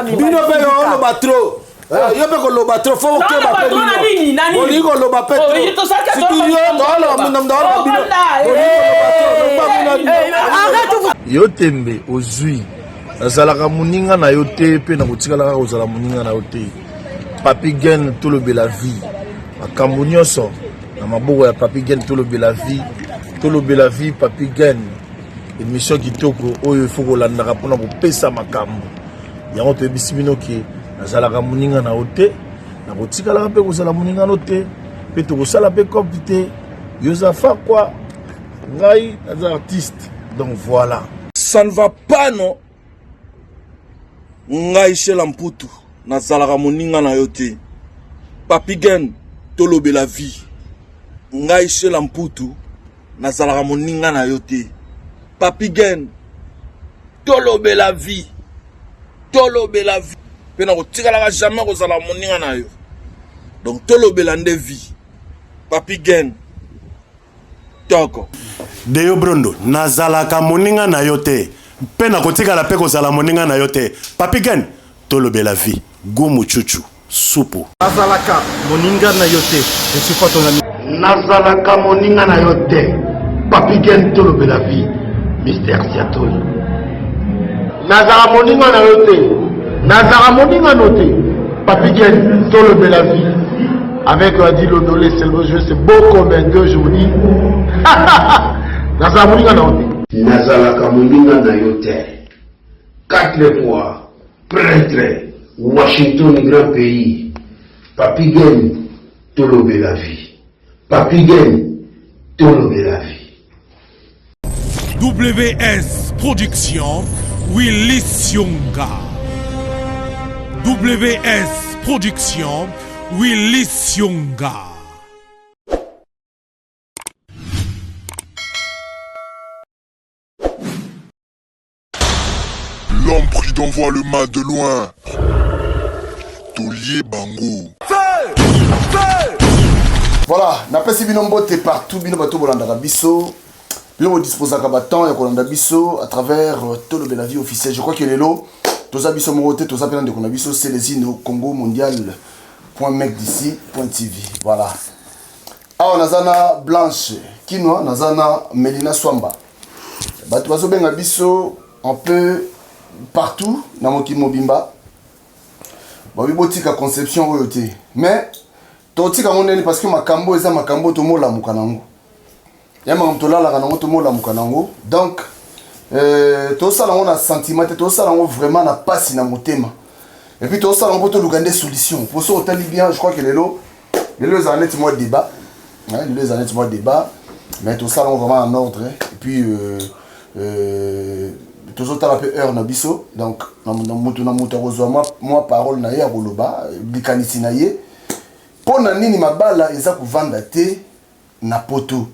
Bino mpe oloba trop. Eh, yo mpe koloba trop, fo okeba mpe bino olingi koloba mpe trop. Yo tembe ozwi, nazalaka moninga na yo te mpe nakotikala kaka kozala moninga na yo te. Papi Gen, tolobela vie, makambo nyonso na maboko ya Papi Gen. Tolobela vie, tolobela vie. Papi Gen, émission kitoko oyo ifo kolandaka mpona kopesa makambo yango. Toyebisi bino ke nazalaka moninga na yo te, nakotikalaka mpe kozala moninga no te, mpe tokosala mpe cope te. Yo oza fakwa, ngai naza artiste, donc voilà. Ça ne va pas, non. Ngai Shela Mputu, nazalaka moninga na yo te. Papi Gen, tolobela vie. Ngai Shela Mputu, nazalaka moninga na yo te. Papi Gen, tolobela vie, tolobela vie. Mpe nakotikalaka jamais kozala moninga na yo, donc tolobela nde vie. Papi Gen, toko. Deyo Brondo, nazalaka moninga na yo te mpe nakotikala mpe kozala moninga na yo te. Papi Gen, tolobela vie. Gumu chuchu supu. Nazalaka moninga na yo te, je suis pas ton ami. Nazalaka moninga na yo te. Papi Gen, tolobela vie. Mister Siatoli. Nazala moninga na yo te, nazala moninga no te. Papi Gen, tolobela vie. Avec Adi Londolé, c'est le jeu, c'est beau comme un deux, je vous dis. Nazala moninga na yo te. Nazalaka moninga na yo te. Quatre fois prêtre Washington, grand pays. Papi Gen, tolobela vie. Papi Gen, tolobela vie. WS Production, Willy Sionga. WS Production, Willy Sionga. L'homme prudent voit le mal de loin. Tolier Bango. Voilà, napesi bino mbote partout bino bato bolandaka biso, bino bodisposaka batemps ya kolanda biso à travers Tolobela vie officielle. Je crois que lelo toza biso moko te, toza mpe na ndeko na biso Celezino, Congo Mondial point mec d'ici point tv. Voilà, awa naza na Blanche Kinwa, naza na Melina Swamba. Bato bazobenga biso un peu partout na mokili mobimba, babi botika conception oyo te, mais totika yango ndeni? Parce que makambo eza makambo tomolamuka nango, ya makambo tolalaka nango, tomolamuka nango. Donc tosala yango na sentiment te, tosala yango vraiment na pasi na motema, et puis tosala yango mpo toluka nde solution. Po so otali bien, je crois que lelo ezala neti mwa débat, lelo ezala neti mwa débat, mais tosala yango vraiment en ordre. Et puis tozotala mpe heure na biso, donc motu na moto akozwa mwa parole na ye ya koloba likanisi na ye mpo na nini mabala eza kovanda te na poto.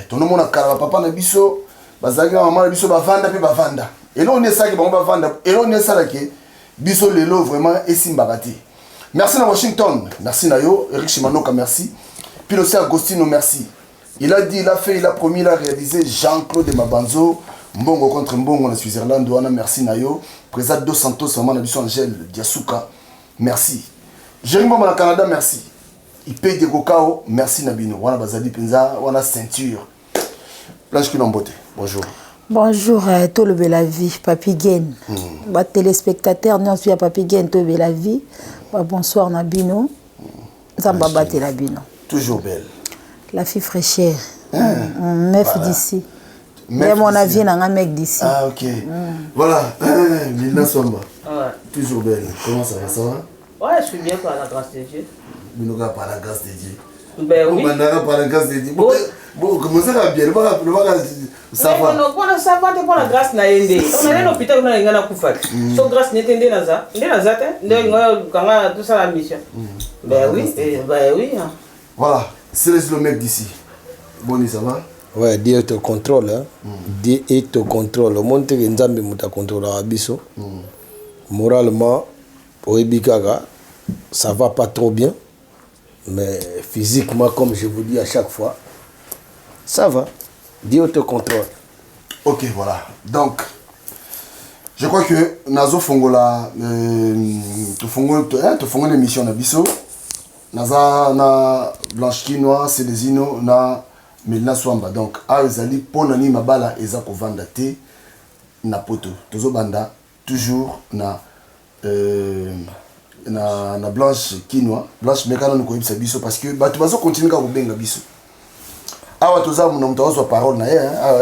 Tonomona kala bapapa na biso bazalaki na mama na biso, bavanda mpe bavanda. Eloko nini esalaki bango bavanda? Eloko nini esalaki biso lelo vraiment esimbaka te? Merci na Washington, merci na yo Eric Shimanoka, merci Pilose Agostino, merci. Il a dit, il a fait, il a promis, il a réalisé. Jean-Claude Mabanzo, mbongo contre mbongo na Switzerland wana, merci na yo. Président Dos Santos, maman na biso Angèle Diasuka, merci. Jérémy Mboma na Canada, merci. Ipe de Kokao, merci na bino. Wana bazali penza, wana ceinture. Blanche Kinombote, bonjour. Bonjour, Tolobela vie, Papi Gen. Ba téléspectateurs nyonso ya Papi Gen, Tolobela vie. Ba bonsoir na bino. Nzambe abatela bino. Toujours belle. La fille fraîcheur. Meuf d'ici. Mais mon avis nanga mec d'ici. Ah ok. Voilà, Milna Swamba. Ouais. Toujours belle. Comment ça va, ça va? Ouais, je suis bien par la grâce de Dieu. Binoka par la grâce de Dieu. Ben oui. Obandaka par la grâce de Dieu. Bon, bon, comment ça va bien? Lobaka ça va. Mpona ça va te, mpona grâce na ye nde onale na hôpital kuna, nalinga nakufa te. So grâce nete nde naza te, nde nga kanga tosala mission. Ben oui, ben oui. Voilà, c'est le mec d'ici. Boni, ça va? Ouais, Dieu est au contrôle, hein. Dieu est au contrôle. Omoni teke Nzambe moto akontrolaka biso. Moralement, oyebi kaka, ça va pas trop bien, mais physiquement, comme je vous dis à chaque fois, ça va. Dieu te contrôle. Ok, voilà. Donc, Je crois que nazofongola euh, tofongoli émission na biso. Naza na Blanche Kinwa, Celezino na Melina Swamba. Donc awa ezali mpo na nini mabala eza kovanda te na poto. Tozobanda toujours na euh, na, na Blanche Kinwa. Blanche, meka nanu koyebisa biso parce que bato bazokontinue kaka kobenga biso awa. Toza na moto azwa parole na ye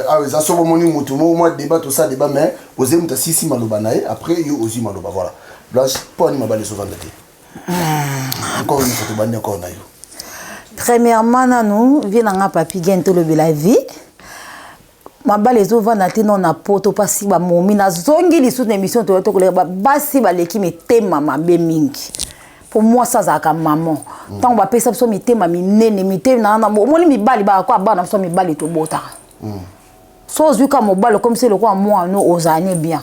awa. Eza so bomoni motu mo mwa débat, tosala débat, mais ozali moto asisi maloba na ye, après yo ozwi maloba. Voilà, Blanche, mpo ani mabala ezovanda te? Encore une fois, tobandi encore na yo. Premièrement, nanu vie na nga, Papi Gen, tolobela vie. Mabala ezovanda te no na poto mpasi bamomi. Nazongi lisusu na émission toya tokoleka. Basi baleki mitema mabe mingi, mpo mwasi azalaka mama. Ntango bapesa biso mitema minene, mitema na omoni mibali bakakoa bana biso mibali tobotaka. So ozwi ka mobali, okomisi lokola mwana, ozala ne bien.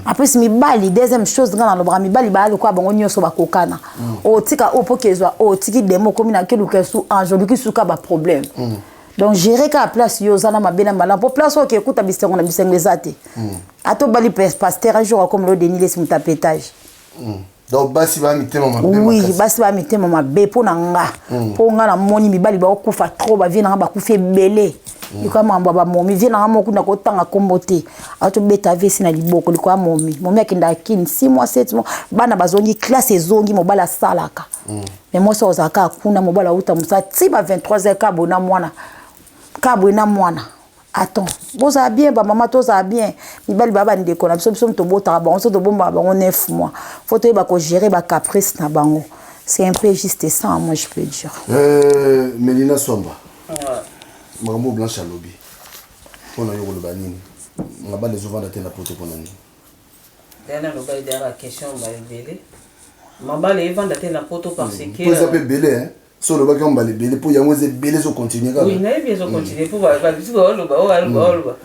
Apesi mibali. Deuxième chose, nga nalobaka, mibali baya lokola bango nyonso bakokana. Otika oyo mpo kezwa oyo otiki demo, okomi na keluka su ange, oluki suka baproblème. Donc gérer kaka place yo oza na mabe na malamu, mpo place oyo okekuta bisengo na bisengo eza te. Ata obali pasteur, un jour akomi lo Denis Lesi, moto apetage. Donc basi baya mitema mabe? Oui, basi baya mitema mabe. Mpo na nga, mpo nga namoni mibali baokufa trop. Bavie na nga bakufi ebele likoya makambo ya bamomi. Vie na nga moko kuna, kotanga nkombo te, atobeta vesi na liboko likoya momi. Momi akendaka kini 6 mois, 7 mois, bana bazongi classe, ezongi, mobali asalaka. Mais mwasi ozala kaka kuna, mobali auta mosala ti ba 23 heures, ka boye na mwana, ka boye na mwana. Attends, bozala bien bamama, tozala bien. Mibali baa bandeko na biso. Biso tobotaka bango, so tobombaka bango 9 mois, faut toyeba kogérer bacaprice na bango. C'est un peu juste ça, moi je peux dire. Melina Swamba, makambo Blanche alobi, mpona yo koloba nini? Mabala ezovanda te na poto, mpona nini? Daya naloba edaya baquestion baebele. Mabala evanda te na poto parce que mpo eza mpe ebele. So olobaki yango mbala ebele, mpo yango eza ebele, ezocontinue kaka. Oui, nayebi, ezocontinue, mpo biso baoloba oyo baoloba.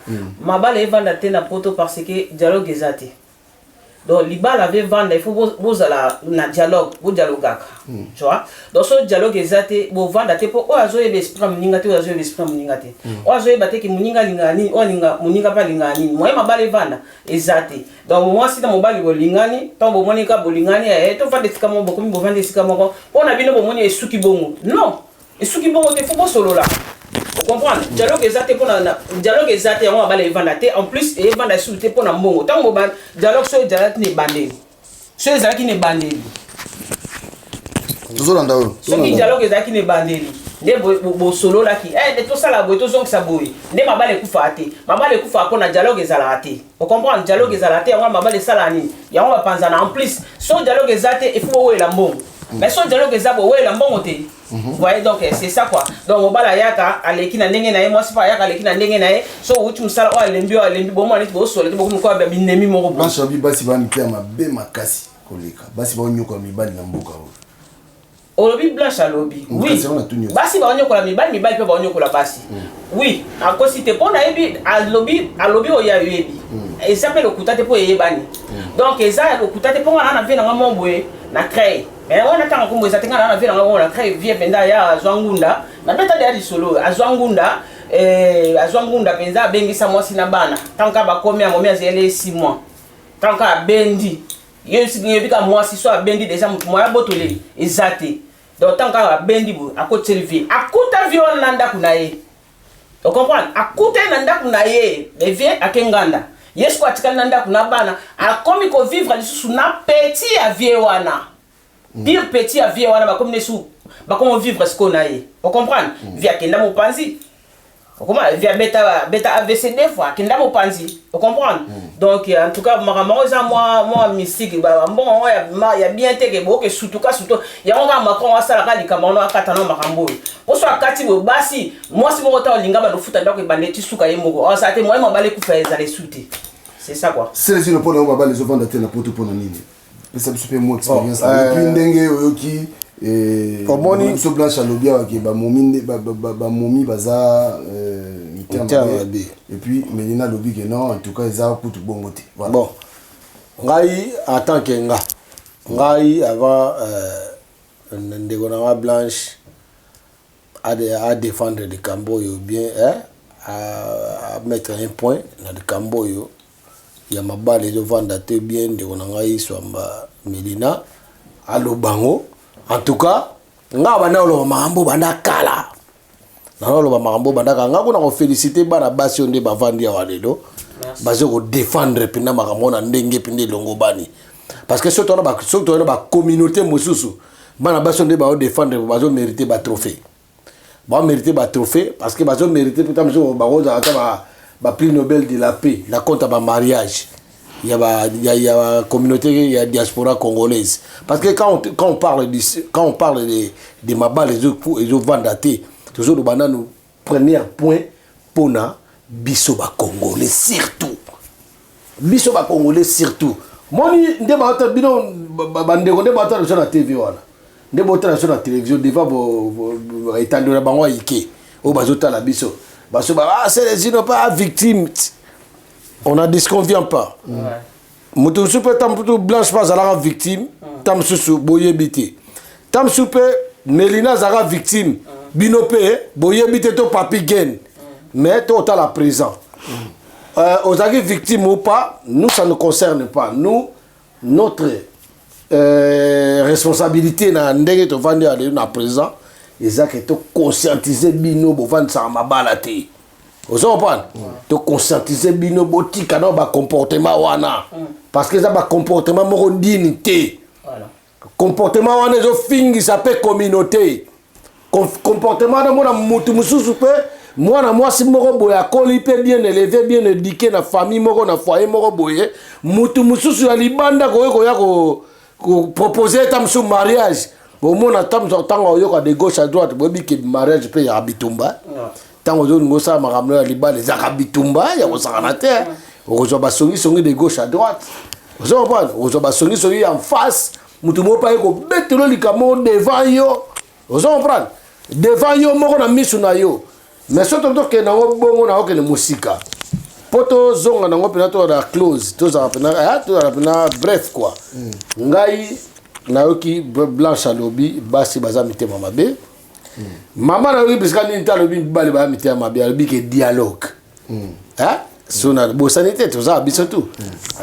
Mabala evanda te na poto parce que dialogue eza te. Donc libala ave vanda, il faut bozala na dialogue, bodialogaka, tu vois. Donc so dialogue eza te, bovanda te, mpo oyo azoyeba esprit ya moninga te, oyo azoyeba esprit ya moninga te, oyo azoyeba te ke moninga alingaka nini, oyo alinga moninga mpe alingaka nini. Moye mabala evanda eza te. Donc mwasi na mobali bolingani, ntango bomoni ka bolingani, tovanda esika moko, bokomi bovanda esika moko, mpo na bino bomoni esuki bongo. Non, esuki bongo te, faut bosolola, ocomprendre. Dialogue eza te. Mpona dialogue eza te, yango mabala evanda te. En plus evanda esuki te mpona mbongo. Ntango dialogue so ezalaki na ebandeli, so ezalaki na ebandeli. Tozolanda oyo. Soki dialogue ezalaki na ebandeli nde bosololaki, nde tosala boye, tozongisa boye, nde mabala ekufaka te. Mabala ekufaka mpona dialogue ezalaka te, ocomprendre. Dialogue ezalaka te, yango mabala esalaka nini? Yango bapanzana. En plus, so dialogue eza te, il faut bowela mbongo. Mais so dialogue eza, bowela mbongo te. Vous voyez, donc c'est ça quoi. Donc mobali ayaka aleki na ndenge na ye, mwasi mpe ayaka aleki na ndenge na ye. So outi mosala, oyo alembi, oyo alembi, bomona neti bosola te, bokomi koya binemi moko. Blanche abi basi baa mitema mabe makasi koleka. Basi baonyokola mibali na mboka oyo. Olobi Blanche alobi. Oui, basi baonyokola mibali, mibali mpe baonyokola basi. Oui, akosi te, mpo nayebi alobi, alobi oyo ayebi. Eza mpe lokuta te, mpo eyebani. Donc eza ya lokuta te, mpo nga na na vie nanga mo boye na crée. Mais wana ntango kombo eza te, nga na na vie nanga mo na crée vie mpenza ya azwa ngunda, nabeta deya lisolo. Azwa ngunda, azwa ngunda mpenza, abengisa mwasi na bana. Ntango kaka bakomi, amomi azeli 6 mois. Ntango kaka abendi ye, yebi kaka mwasi so abendi déjà, motu moya abotoleli eza te. Donc ntango kaka abendi boye, akotiseli vie, akuta vie wana na ndako na ye, ocomprendre. Akuta ye na ndako na ye, le vie ake nganda. Ye siko atikali na ndako na bana, akomi kovivre lisusu na petit ya vie wana. Pire, petit ya vie wana bakomi nesu, bakomi vivre sikoyo na ye, ocomprendre. Vie akenda mopanzi, okoma vie abeta beta AVC deux fois, akenda mopanzi, ocomprendre. Donc en tout cas makambo yango eza mwa mystique. Mbongo yango ya bien te, ke boke sutuka sutu yango kaka. Macron asalaka likambo wana, akata na makambo oyo, mposo akati boye basi. Mwasi moko ta olinga banofuta ndako ebande ti suka ye moko asala te. Moye mabala ekufa ezala esu te, c'est ça quoi. Selesino, mpona yo mabala ezovanda te na poto mpona nini? Pesa biso mpe mwa expérience. Et puis ndenge oyoki Omoni biso Blanche alobi awa ke bamomi baza mitema mabe, et puis Melina alobi ke non, en tout cas eza kutu bongo te. Voilà. Bon, ngai en tant que nga, ngai avant ndeko na nga Blanche a défendre likambo oyo bien, eh, a mettre un point na likambo oyo. Ya mabala ezovanda te bien. Ndeko na ngai Swamba Melina aloba yango. En tout cas, nga banda oloba makambo banda kala, nana oloba makambo banda kala. Nga kuna koféliciter bana basi oyo nde bavandi awa lelo, baza kodéfendre mpenza makambo na ndenge mpenza elongo bani, parce que soki towana bacommunauté mosusu, bana basi oyo nde baodéfendre, bazomérite batrophée, baomérite batrophée, parce que bazomérite mpe ta mosusu bakozala ata baprix Nobel de la paix na compte ya bamariage ya ba communauté ya diaspora congolaise. Parce que quand on parle de mabala ezovanda te, tozoloba nanu premier point mpona biso bacongolais, surtout biso bacongolais, surtout moni nde baota bino bandeko nde baotala biso na TV wana, nde botala biso na télévision devant etando na bango ayike oyo bazotala biso, baso ba ah, Celezino pas victime, on n'en disconvient pas. Moto mosusu mpe, ta mosusu Blanche mpe azalaka victime, ta mosusu boyebi te, ta mosusu mpe Melina azalaka victime, bino mpe boyebi te, to Papi Gen. Mais totala présent, ozalaki victime ou pas, nous, ça ne concerne pas nous. Notre responsabilité na ndenge tovandi ya lelo na présent eza ke toconscientiser bino, bovandisaka mabala te. Ozo comprendre? Toconscientiser bino, botika na bacomportement wana, parce que eza bacomportement moko dini te. Comportement wana ezofingisa mpe communauté. Comportement wana, mona mutu mosusu mpe mwana mwasi moko boye akoli mpe bien élevé, bien éduqué na famille moko, na foyer moko boye, mutu mosusu ya libanda koye koya kopropose ata mosusu mariage, bomona ata ntango oyoka de gauche à droite, boyebi ke mariage mpe yaka bitumba. Ntango ozolinga osala makambo ya libala, ezalaka bitumba ya kosakana te. Okozwa basongisongi de gauche à droite, ozo comprendre? Okozwa basongisongi en face, mutu moko mpe aye kobetela likambo devant yo, ozo comprendre? Devant yo moko na misu na yo. Mais soki tokende yango bongo, na okende mosika mpo tozonga nango mpena, tozala close, tozala mpena, tozala mpena bref quoi. Ngai nayoki Blanche alobi basi baza mitema mabe. Mama, nayoki bisika nini te, alobi mibali baya mitema mabe, alobi ke dialogue so na bosani te, toza biso tu.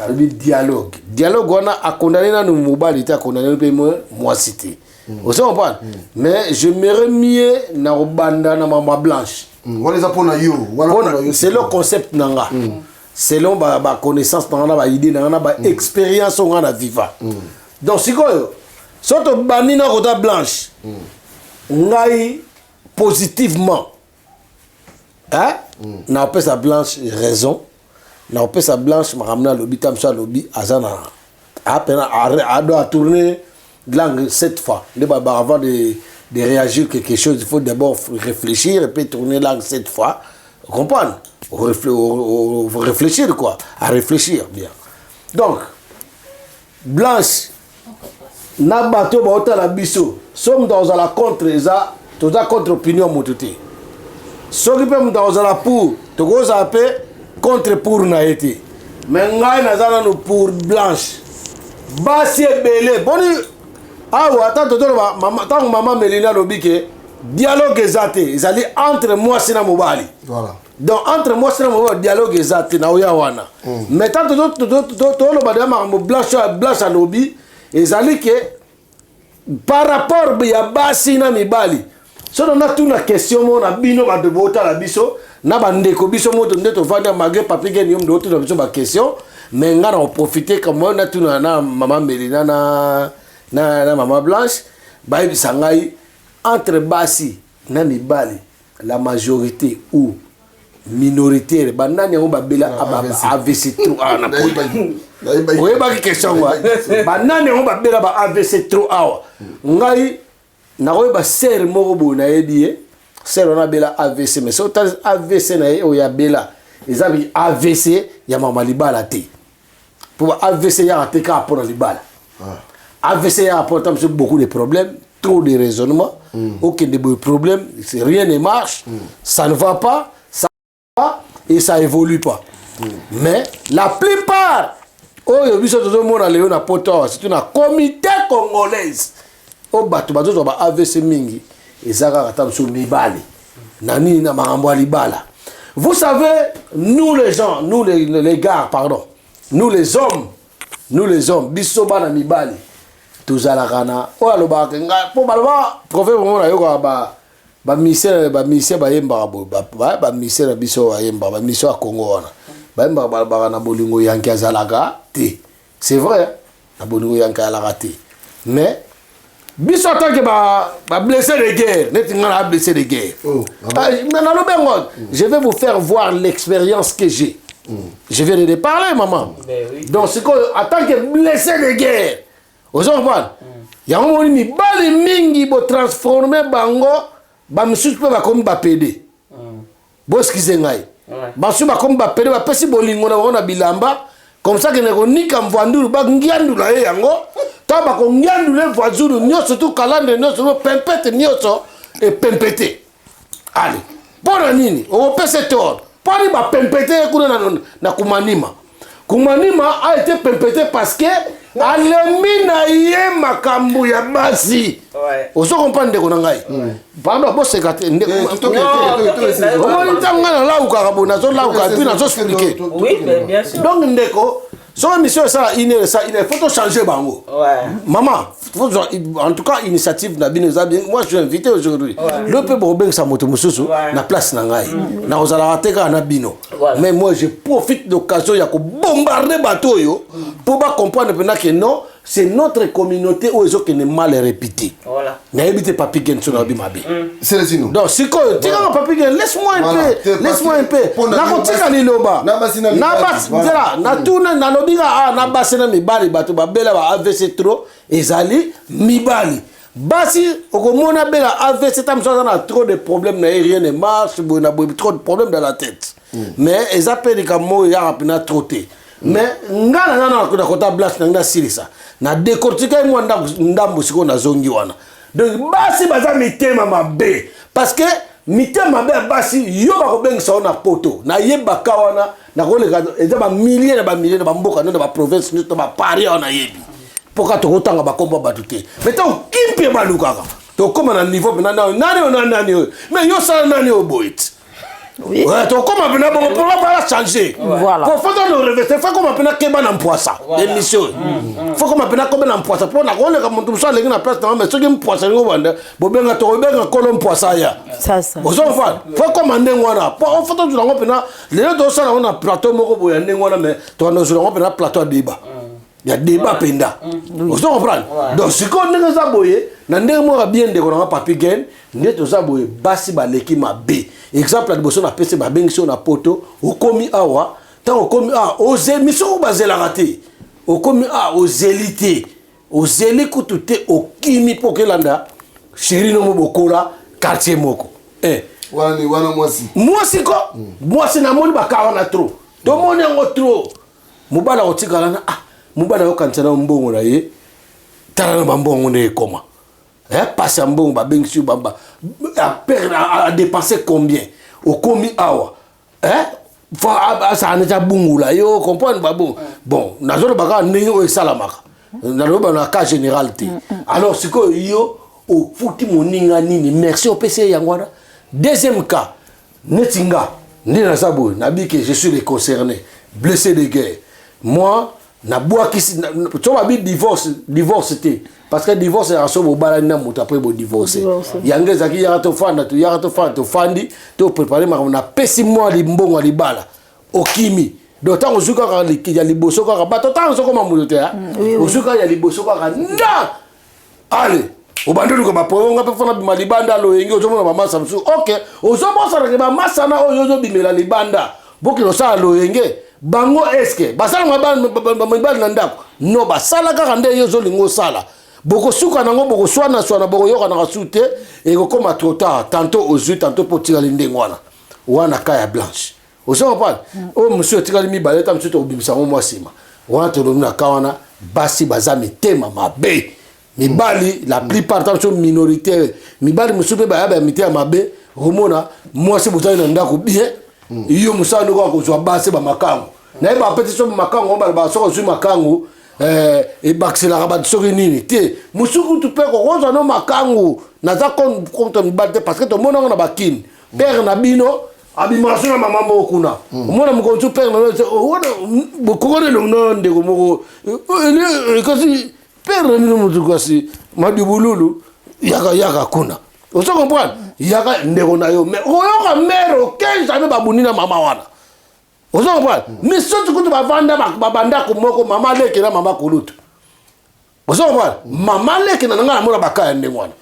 Alobi dialogue, dialogue wana akondane nanu mobali te, akondane mpe mwasi te, ozo comprendre? Mais j'aimerais mieux na kobanda na mama Blanche. Wana eza mpona yo wana? Selon concept na nga, selon baconnaissance na nga, na baidée na nga, na baexpérience oyo nga na viva. Donc sikoyo, so tobandi na kota Blanche, ngai positivement, hein? Naopesa Blanche raison, naopesa Blanche makambo na alobi. Ta mosu alobi aza na apena ado atourner langue sept fois nde avant de réagir quelque chose, il faut d'abord réfléchir et puis tourner langue sept fois, comprendre, réfléchir quoi, à réfléchir bien. Donc Blanche na bato baotala biso, so moto akozala contre, eza toza contre opinion moto te. Soki mpe moto akozala pour, tokozala mpe contre pour na ye te. Mais ngai naza nanu pour Blanche. Basi ebele boni awa, ata totoloba, ntango mama Melini alobi ke dialogue eza te, ezali entre mwasi na mobali. Donc entre mwasi na mobali, dialogue eza te na oya wana. Mais tant toloba deya makambo Blanche, Blanche alobi ezali ke par rapport ya basi na mibali. Soki natuna question moko na bino bato botala biso, na bandeko biso moto nde tovandi, malgré Papi Geni yo moto otuna biso baquestion, mais nga na koprofite kamoi natuna na mama Melina na mama Blanche, bayebisa ngai entre basi na mibali, la majorité ou minoritaire, banani yango babela AVC trop awa na? Oyebaki question ngo, banani yango babela ba AVC trop awa? Ngai nakoyeba sœur moko boye, nayebi ye, sœur wana abela AVC. Mais soki otali AVC na ye oyo abela, eza AVC ya mama libala te, mpo ba AVC yaka te kaka mpona libala. AVC yaka mpona ta mosusu beaucoup de problèmes, trop de raisonnement, okende boye problème, rien ne marche, ça ne va pas, ça va et ça évolue pas. Mais la plupart oyo biso tozomona lelo na poto awa, surtout na comité congolaise, oyo bato bazozwa ba AVC mingi, eza kaka ta mosusu mibali na nini, na makambo ya libala. Vous savez, nous les gens, nous les gars, pardon. Nous les hommes, nous les hommes, biso bana mibali, tozalaka na oyo alobaka ngai mpo baloba proverbe moko nayokaka ba bamisien bamisien bayembaka boye bamisien na biso bayembaka bamisien ya Congo wana bayembaka balobaka na bolingo yanke azalaka te. C'est vrai, na bolingo yanke azalaka te, mais biso en tant que ba blessé de guerre, neti nga na blessé de guerre. Oh, ah, mais nalobi yango, je vais vous faire voir l'expérience que j'ai. Je viens de parler, maman. Ben oui. Donc sikoyo, en tant que blessé de guerre, ozo comprendre yango, moni mibali mingi botransforme bango, bamisusu mpe bakomi bapédé. Boexcuser ngai, basusu bakomi bapédé, bapesi bolingo na bango na bilamba, comme ça kende konika mvwandulu, bangiandula ye yango. Ntango bakongiandula mvwazulu nyonso, tu kalande nyonso, no pempete nyonso epempete. Ale, mpo na nini okopesa tort? Mpo nini bapempete ye kuna na Kumanima? Kumanima a été pempete parce que alembi na ye makambo ya basi. Ozo comprendre, ndeko na ngai? Pardon, boseka te. Omoni, ntango ngai nalaukaka boye, nazolauka et puis nazoexpliquer. Oui, mais bien sûr. Donc ndeko, soki émission esala une heure, esala une heure, faut tochanger bango. Maman, faut en tout cas initiative na bino eza bien. Moi, je suis invité aujourd'hui, le mpe bokobengisa moto mosusu na place na ngai, nakozalaka te kaka na bino. Mais moi, je profite d'occasion ya kobombarder bato oyo mpo bacomprendre mpena que non, c'est notre communauté oyo ezokende mal répété. Nayebi te, Papi Genso, nayebi mabe. Celestino. Donc sikoyo tikanga, Papi Gen, laisse-moi un peu, laisse-moi un peu, nakotika liloba. Na basi na na mibali, basi. Voilà. Nzela natuna, nalobi nga ah, na basi na mibali, bato babela ba AVC trop ezali mibali. Basi okomona bela AVC ta mosusu aza na trop de problème na ye, rien ne marche, boye na boye, trop de problème dans la tête. Mais eza mpe likambo oyo eyaka mpena trop te. Mais nga na nga na kota Blanche na ngai, nasilisa na décortiquer ye mwa ndambo. Sikoyo nazongi wana. Donc basi baza mitema mabe, parce que mitema mabe ya basi, yo bakobengisa yo na poto, nayebaka wana nakoleka, eza bamilliers na bamilliers na bamboka no na baprovince nyonso na baparis awa nayebi, mpoka tokotanga bakombo ya bato te. Mais ntango kimpe balukaka, tokóma na niveau mpena nani nani oyo na nani oyo, mais yo osala nani oyo boye ti. Ouais, tokóma mpena bongo mpo bala changer. Po faut to reveste, faut koma mpena keba na mpwasa. Émission oyo, faut koma mpena kobe na mpwasa, mpo na koleka moto mosusu alengi na place nanga. Mais soki mpwasa elingi obanda, bobenga, tokobenga kolo mpwasa aya. Sasa. Ozofana, faut koma ndenge wana, po faut tozula yango mpena. Lelo tozosala yango na plateau moko boye ya ndenge wana, mais tokanda ozula yango mpena plateau ya débat, ya débat mpenza. Ozo comprendre? Donc sikoyo ndenge eza boye, na ndenge moko ya bien, ndeko nanga Papi Gen, nde toza boye, basi baleki mabe. Exemple ya liboso napesi, babengisi oyo na poto, okomi awa. Ntango okomi awa, ozemi soko bazelaka te, okomi awa, ozeli te, ozeli kutu te, okimi mpo okelanda chéri nomo bokola quartier moko. Eh. Wana ni wana mwasi. Mwasi ko mwasi, namoni baka wana trop, tomoni yango trop. Mobali akotikala na ah, mobali ayokanisa na mbongo na ye, tala na bambongo nde ekoma. Eh, pasi ya mbongo, babengisi yo, adépenser combien, okomi awa. Eh, asala neti abungula yo, comprendre babongo. Bon, nazoloba kaka ndenge oyo esalamaka, naloba na cas général te. Alors sikoyo yo ofuti moninga nini? Merci opesi ye yango wana. Deuxième cas, neti nga nde naza boye, nabi ke je suis le concerné, blessé de guerre. Moi nabwakisi so babi divorce, divorce te, parce que divorce ezaka so bobalani na moto, après bodivorce. Yango ezalaki yaka tofanda, toyaka tofanda, tofandi, toprépare makambo, napesi mwa limbongo ya libala, okimi. Donc ntango ozwi kaka ya liboso kaka bato, ntango ozokoma moto te, ozwi kaka ya liboso kaka nda ale obandi oluka baproblème. Mpe fona bima libanda loyenge, ozomona bamasa mosusu, ok, ozobosanake bamasana oyo ozobimela libanda, bokende osala loyenge. Bango eske basala mibali na ndako? No, basala kaka nde yo ozolinga osala. Bokosuka nango, bokoswana-swana, bokoyokanaka su te, ekokóma trop tard. Tantôt ozwi, tantôt mpo otikali ndenge wana. Wana ka ya Blanche, ozo comprendre? Oyo mosusu etikali mibale, ta mosusu tokobimisa yango mwa nsima. Wana tolobi na ka wana, basi baza mitema mabe. Mibali la plupart, ta mosusu minorité, mibali mosusu mpe baya ya mitema mabe. Okomona mwasi bozali na ndako bien, yo mosala ndoko kaka kozwa basi bamakangu. Nayeba peti so makangu oyo balobaka, soki ozwi makangu, ebakiselaka bato soki nini te. Mosusu kutu mpe kokozwa no makangu. Naza contre mibali te, parce que tomoni yango na bakini pere na bino. Abimaka so na mama moko kuna. Omona mokolo mosusu père na wana bokokona elongo na ndeko moko kasi père na bino motu kasi madibululu yaka yaka kuna. Ozo comprendre? Yaka ndeko na yo mais oyoka mère aucun jamais babundi na mama wana. Ozo comprendre? Misusu kutu bavanda babandako moko mama leki na mama kulutu. Ozo comprendre? Mama leki na nga namona baka ya ndenge wana.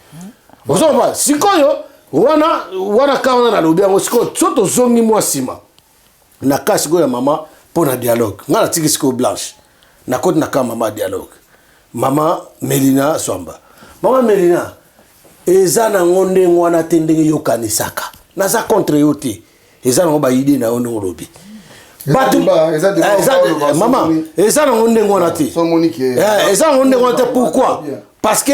Ozo comprendre? Sikoyo wana wana ka wana nalobi yango sikoyo so tozongi mwa nsima na ka sikoyo ya mama mpo na dialogue. Nga natiki sikoyo Blanche. Nakoti na ka mama ya dialogue. Mama Melina Swamba. Mama Melina eza nango ndenge wana te ndenge yokanisaka. Naza contre yo te. Eza nango ba idée na yo ndenge olobi. Bato mama eza nango ndenge wana te. Eza nango ndenge wana te pourquoi? Parce que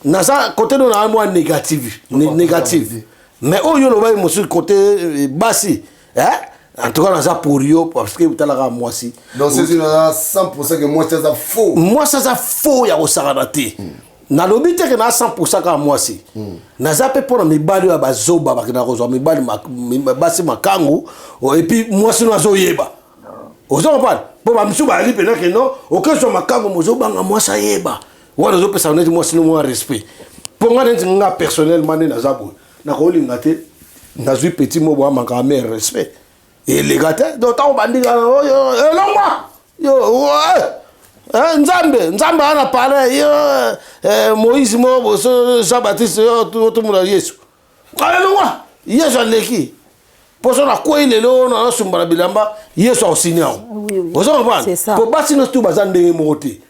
naza côté no na mwa négative, négative. Mais oyo olobaki mosusu côté basi, eh? En tout cas naza pour yo parce que otalaka mwasi. Donc c'est une 100% que mwasi aza faux. Mwasi aza faux ya kosakana te. Nalobi te ke na 100% kaka mwasi. Naza pe mpona mibali oyo bazoba bakendaka kozwa mibali basi makangu, et puis mwasi no azoyeba. Ozo comprendre? Po ba misusu bayali pena ke non, okezwa makangu mozobanga mwasi ayeba. Wana ozopesa neti mwasi no mwa respect. Po nga neti nga personnellement nde naza boye. Nakolinga te nazwi petit mot boya mankaka mare respect. Eleka te. Donc ntango bandika oyo elongwa yo Nzambe, Nzambe ana parler yo Moïse mo boso Jean Baptiste yo tomola Yesu. Elongwa Yesu aleki. Poso na kwei lelo na nasumba na bilamba Yesu akosini yango. Ozo comprendre? Po basi nyonso tu baza ndenge moko te.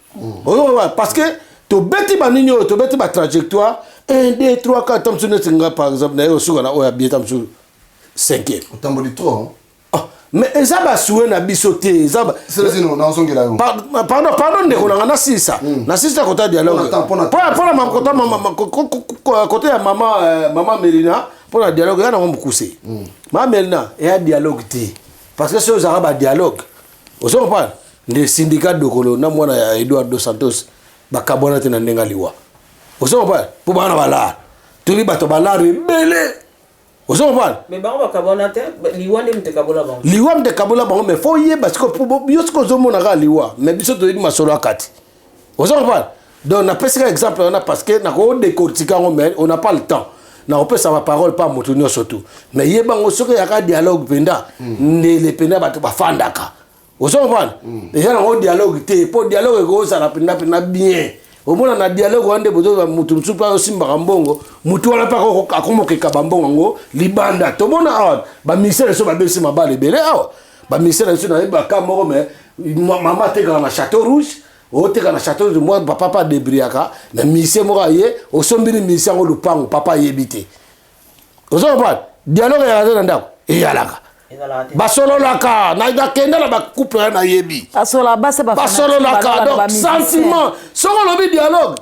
Ozo comprendre? Parce que tobeti banini oyo tobeti ba trajectoire 1 2 3 4 tam mosusu neti nga par exemple na ye osuka na oyo ya bien tam mosusu 5e. Otamboli trop. Ah, mais eza ba souhait na biso te, eza ba Celestino, na ozongela yo. Pardon, pardon ndeko na nga nasilisa. Nasilisa kota dialogue. Pona pona ma kota mama kota ya mama mama Melina pona dialogue ya nango mokuse. Mama Melina ya dialogue te. Parce que soki ozalaka ba dialogue, ozo comprendre? Nde syndicat Dokolo na mwana ya Edouard dos Santos bakabwana te na ndenge liwa. Ozo comprendre? Po bana balar. Toyebi bato balar ebele. Ozo comprendre? Mais bango bakabwana te, liwa nde moto ekabola bango. Liwa moto ekabola bango, mais faut yeba sikoyo, yo sikoyo ozomona kaka liwa, mais biso toyebi masolo ya kati. Ozo comprendre? Donc napesi kaka exemple wana parce que nako décortiquer yango, mais on n'a pas le temps. Nakopesa ba parole pa moto nyonso tu. Mais yeba yango soki eyaka dialogue mpenza, ndele mpenza bato bafandaka. Ozo comprendre? Eza nango dialogue te, po dialogue ekozala mpenza mpenza bien. Omona na dialogue wana nde bozozwa motu mosusu mpe azosimbaka mbongo, motu wana mpe akomokeka bambongo yango libanda. Tomona awa ba ministère biso babebisi mabala ebele awa. Ba ministère biso nayebi baka moko, mais mama atekaka na Château Rouge, oteka na Château Rouge, mwa papa mpe adebriaka na ministère moko aye, osombili ministère yango lupango, papa ayebi te. Ozo comprendre? Dialogue eyalaka te na ndako, eyalaka. Basololaka, nakenda na ba couple wana nayebi. Basololaka, donc sentiment. Soki olobi dialogue,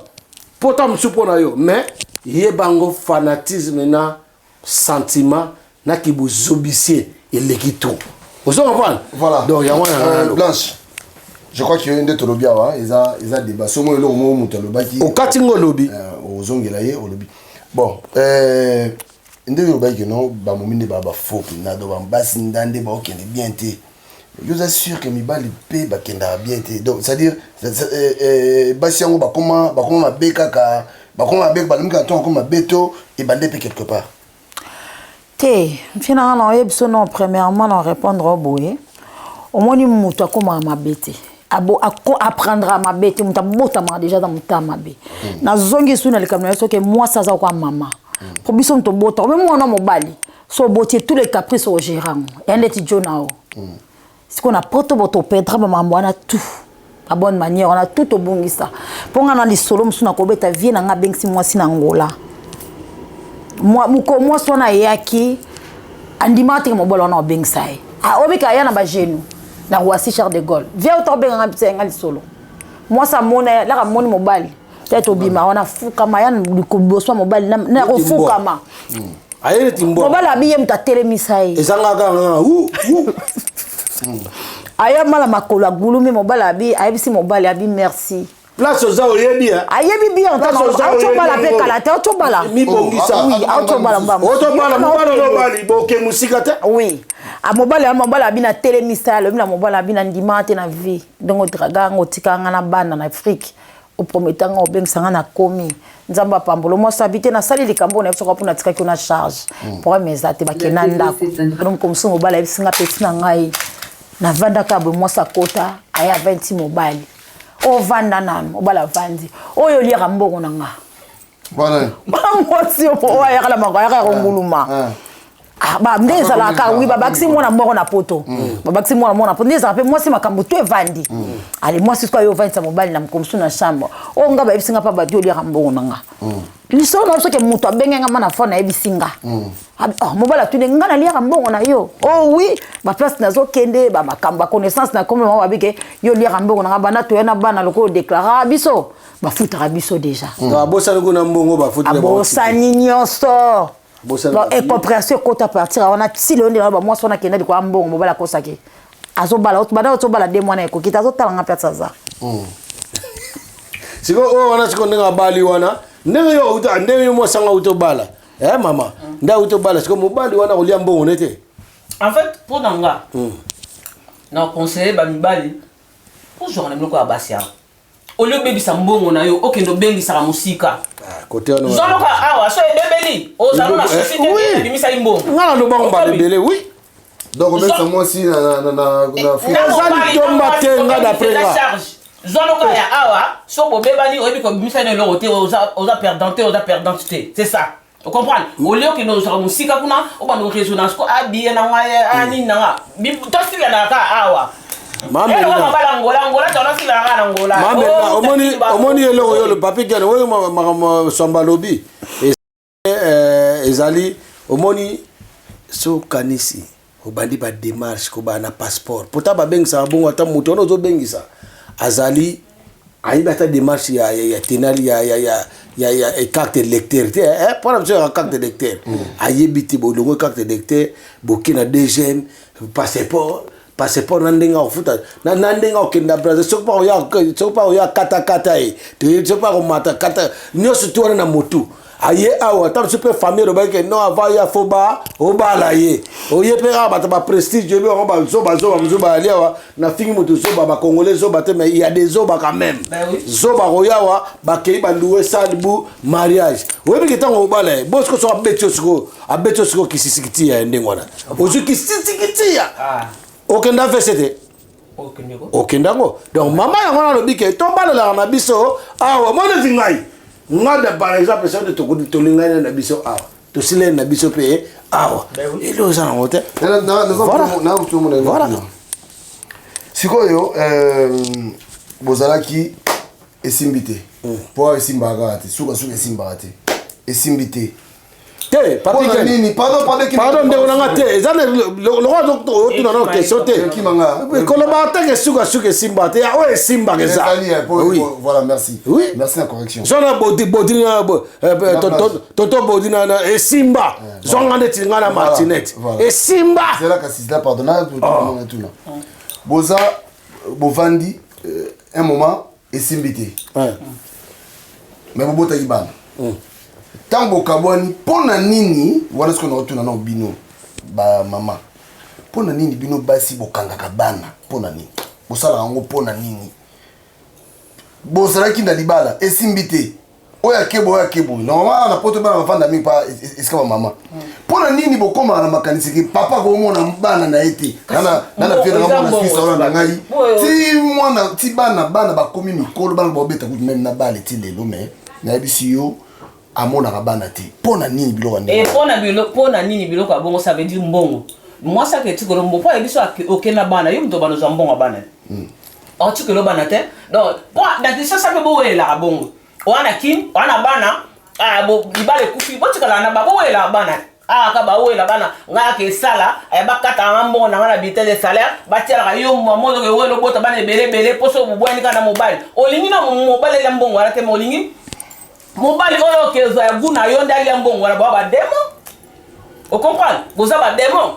pota mosusu mpo na yo, mais yebango fanatisme na sentiment na kibozobisie eleki trop. Ozo comprendre? Voilà. Donc yango wana Blanche, je crois que nde tolobi awa eza eza débat. Somo eloko moko moto alobaki. Okati ngo lobi. Ozongela ye olobi. Bon, ndenge olobaki ke non, bamomi nde baa bafaux mpenza, donc basi nda nde baokende bien te. Yo oza sûr que mibali mpe bakendaka bien te. Donc c'est-à-dire, basi yango bakoma bakoma mabe kaka, bakoma mabe, balobi kaka ntongo bakoma mabe to ebande mpe quelque part. Te, mfina nga na oyebi so non, premièrement na répondre o boye. Omoni moto akomaka mabe te. Abo, ako, apprendra mabe te, moto abotamaka déjà na moto ya mabe. Nazongi su na likambo na ye soki mwasi aza kwa mama. Po biso moto obota, obe mwana mobali. So obotie tous les caprices au gérant. Ya ndeti jo na o. Siko na poto boto pedra ba mambo wana tout. Ba bonne manière wana tout obungisa. Po nga na lisolo mosusu na kobeta vie na nga bengisi mwasi na Angola. Mwa muko mwasi wana ayaki andima te mobolo wana obengisa ye. Ah obika ya na ba genoux na Roissy Charles de Gaulle. Viens auto benga nga pesa nga lisolo. Mwasi amona laka moni mobali. Peut-être obima wana fukama ya liboso mobali na kofukama. Ayele timbo. Mobali abiye moto atelemisa ye. Ezanga kaka nga u u. Aya mala makolo agulumi mobali abi ayebisi mobali abi merci. Place oza oyebi hein. Ayebi bien aotobala mpe kala te aotobala. Mibongisa. Oui, aotobala mbamba. Otobala mobali mobali boke musika te. Oui. A mobali mobali abina telemisa alobi na mobali abina ndima te na vie. Ndenge odraga yango otika nga na bana na Afrique. Oprometa nga obengisa nga na komi. Nzambe apambola mwasi abi te nasali likambo na biso mpo natikaki yo na charge. Problème eza te bakenda ndako. Donc comme ça mobali ayebisi nga peti na ngai. Navandaka boye mwasi akota aye avandi mobali. Ovanda nanu mobali avandi oyo oliaka mbongo na nga mwasi oyo ayaka na mako ayaka ya konguluma. Ah, nde ezalaka wi babakisi mwana moko na poto, babakisi mwana moko na poto nde ezalaka mpe mwasi makambo to evandi. Ale mwasi soki ayo ovandisa mobali na mokomosu na chambre oyo nga bayebisi nga mpa bato oliaka mbongo na nga lisolo na soki moto abenge nga ma na fone ayebisi nga. Oh, mobali atuni nga naliaka mbongo na yo. Oh oui, baplace nazokende bamakambo baconnaissance na komi mama babike yo oliaka mbongo na nga banda toya na bana lokola odeklara biso bafutaka biso déjà. Abosani kuna mbongo bafutela. Abosani nyonso. Incompréhension ekota partir wana ti lelo nde na bamwasi wana akenda likolo ya mbongo mobali akosaki azobala banda ozobala de mwana ekoki te azotala nga place aza. Sikoyo oyo wana sikoyo ndenge abali wana ndenge yo auta ndenge yo mwasi yango auta obala eh mama nde auta obala sikoyo mobali wana kolia mbongo ne te. En fait mpo na nga na conseille bamibali ozwaka na biloko ya basi awa olie obebisa mbongo na yo okende obengisaka mosika. Zwa awa so ebebeli ozala na souci te ebimisaki mbongo. Nga na lobango mbala ebele oui. Donc obebisa mwasi na eza litomba te nga d'après nga. Zwa loka ya awa so bobebani oyebi kobimisa na eloko te oza perdante oza perdante te c'est ça ocomprendre olie okende ozwaka mosika kuna obanda résonance ko abiye na ngai anini na nga tosilanaka kaka awa. Omoni eloko yo papi Gene oyo makambo Swamba alobi ezali omoni so okanisi obandi badémarche kobaa na passeport pota babengisaka bongo ata moto wana ozobengisa azali ayebi ata démarche ya tenali ya carte électeur te mpona biso ya carte électeur ayebi te bolongo carte électeur boke na dgm passeport na ndenge akofuta na ndenge akokende na Brazil soki mpa oya katakata ye toyebi soki mpa akomata kata nyonso ti wana na motu aye awa ata mosusu mpe famille elobaki ke non avant ya fo ba obala ye oye mpe kaka bato baprestige oyebi bango bazobazoba mosusu bayali awa nafingi moto zoba bacongolais zoba te mais ya des zoba quand même zoba koya awa bakei balouer salle bu mariage oyebi ke ntango obala ye bo sikoyo soko abeti yo sikoyo abeti yo sikoyo kisisikitia ya ndenge wana ozwi kisisikitia okenda vese te okenda yango donc mama yango wana alobi ke tobalelaka na biso awa moneti ngai nga par exemple soki tolingani na biso awa tosilani na biso mpe awa elo eza nango te. Voilà. Sikoyo bozalaki esimbi te mpo esimbaka kaka te sukasuka esimbaka te esimbi te. Te papinini pardon ndeko na nga te eza lokola otuna nano question te koloba teke sukasuka esimbaka te oyo esimbaka eza. Voilà, merci. Oui. Merci na correction. Zwana bodi bodi tonton bodi na esimba zwanga neti nga na martinette esimba. Zela kasi zela pardon na tuna boza bovandi un moment esimbi te mais bobotaki bana ntango bokabwani mpo na nini wana sikoyo naotuna nao bino bamama mpo na nini bino basi bokangaka bana mpo na nini bosalaka yango mpo na nini bozalaki na libala esimbi te oyo akebo oyo akebo normalement na poto bana bafanda mingi pa esika bamama mpo na nini bokomaka na makanisi ke papa komona bana na ye te nana vie nanga mwana fils wana na ngai ti mwana ti bana bana bakomi mikolo bana babeta kutu meme na bale ti lelo mais nayebisi yo amonaka bana te mpo na nini biloko ya ndenge mpo na nini biloko ya bongo ça veut dire mbongo mwasi ake tikolo mbongo mpo ayebi so okenda bana yo moto bana ozwa mbongo ya bana otikolo bana te donc mpo na kisasa mpe bowelelaka bongo wana kin wana bana libala ekufi botikala na bawelelaka bana aka bawela bana ngai ake esala bakataka nga mbongo na ngai na bulletin de salaire batialaka yo mama ozoke ewela obota bana ebele ebele mpo so bobwani kaka na mobali olingi na mobali alia mbongo wana te ma olingi mobali oyo okezwa ya gu na yo nde alia mbongo wana boa bademo ocomprendre boza bademo.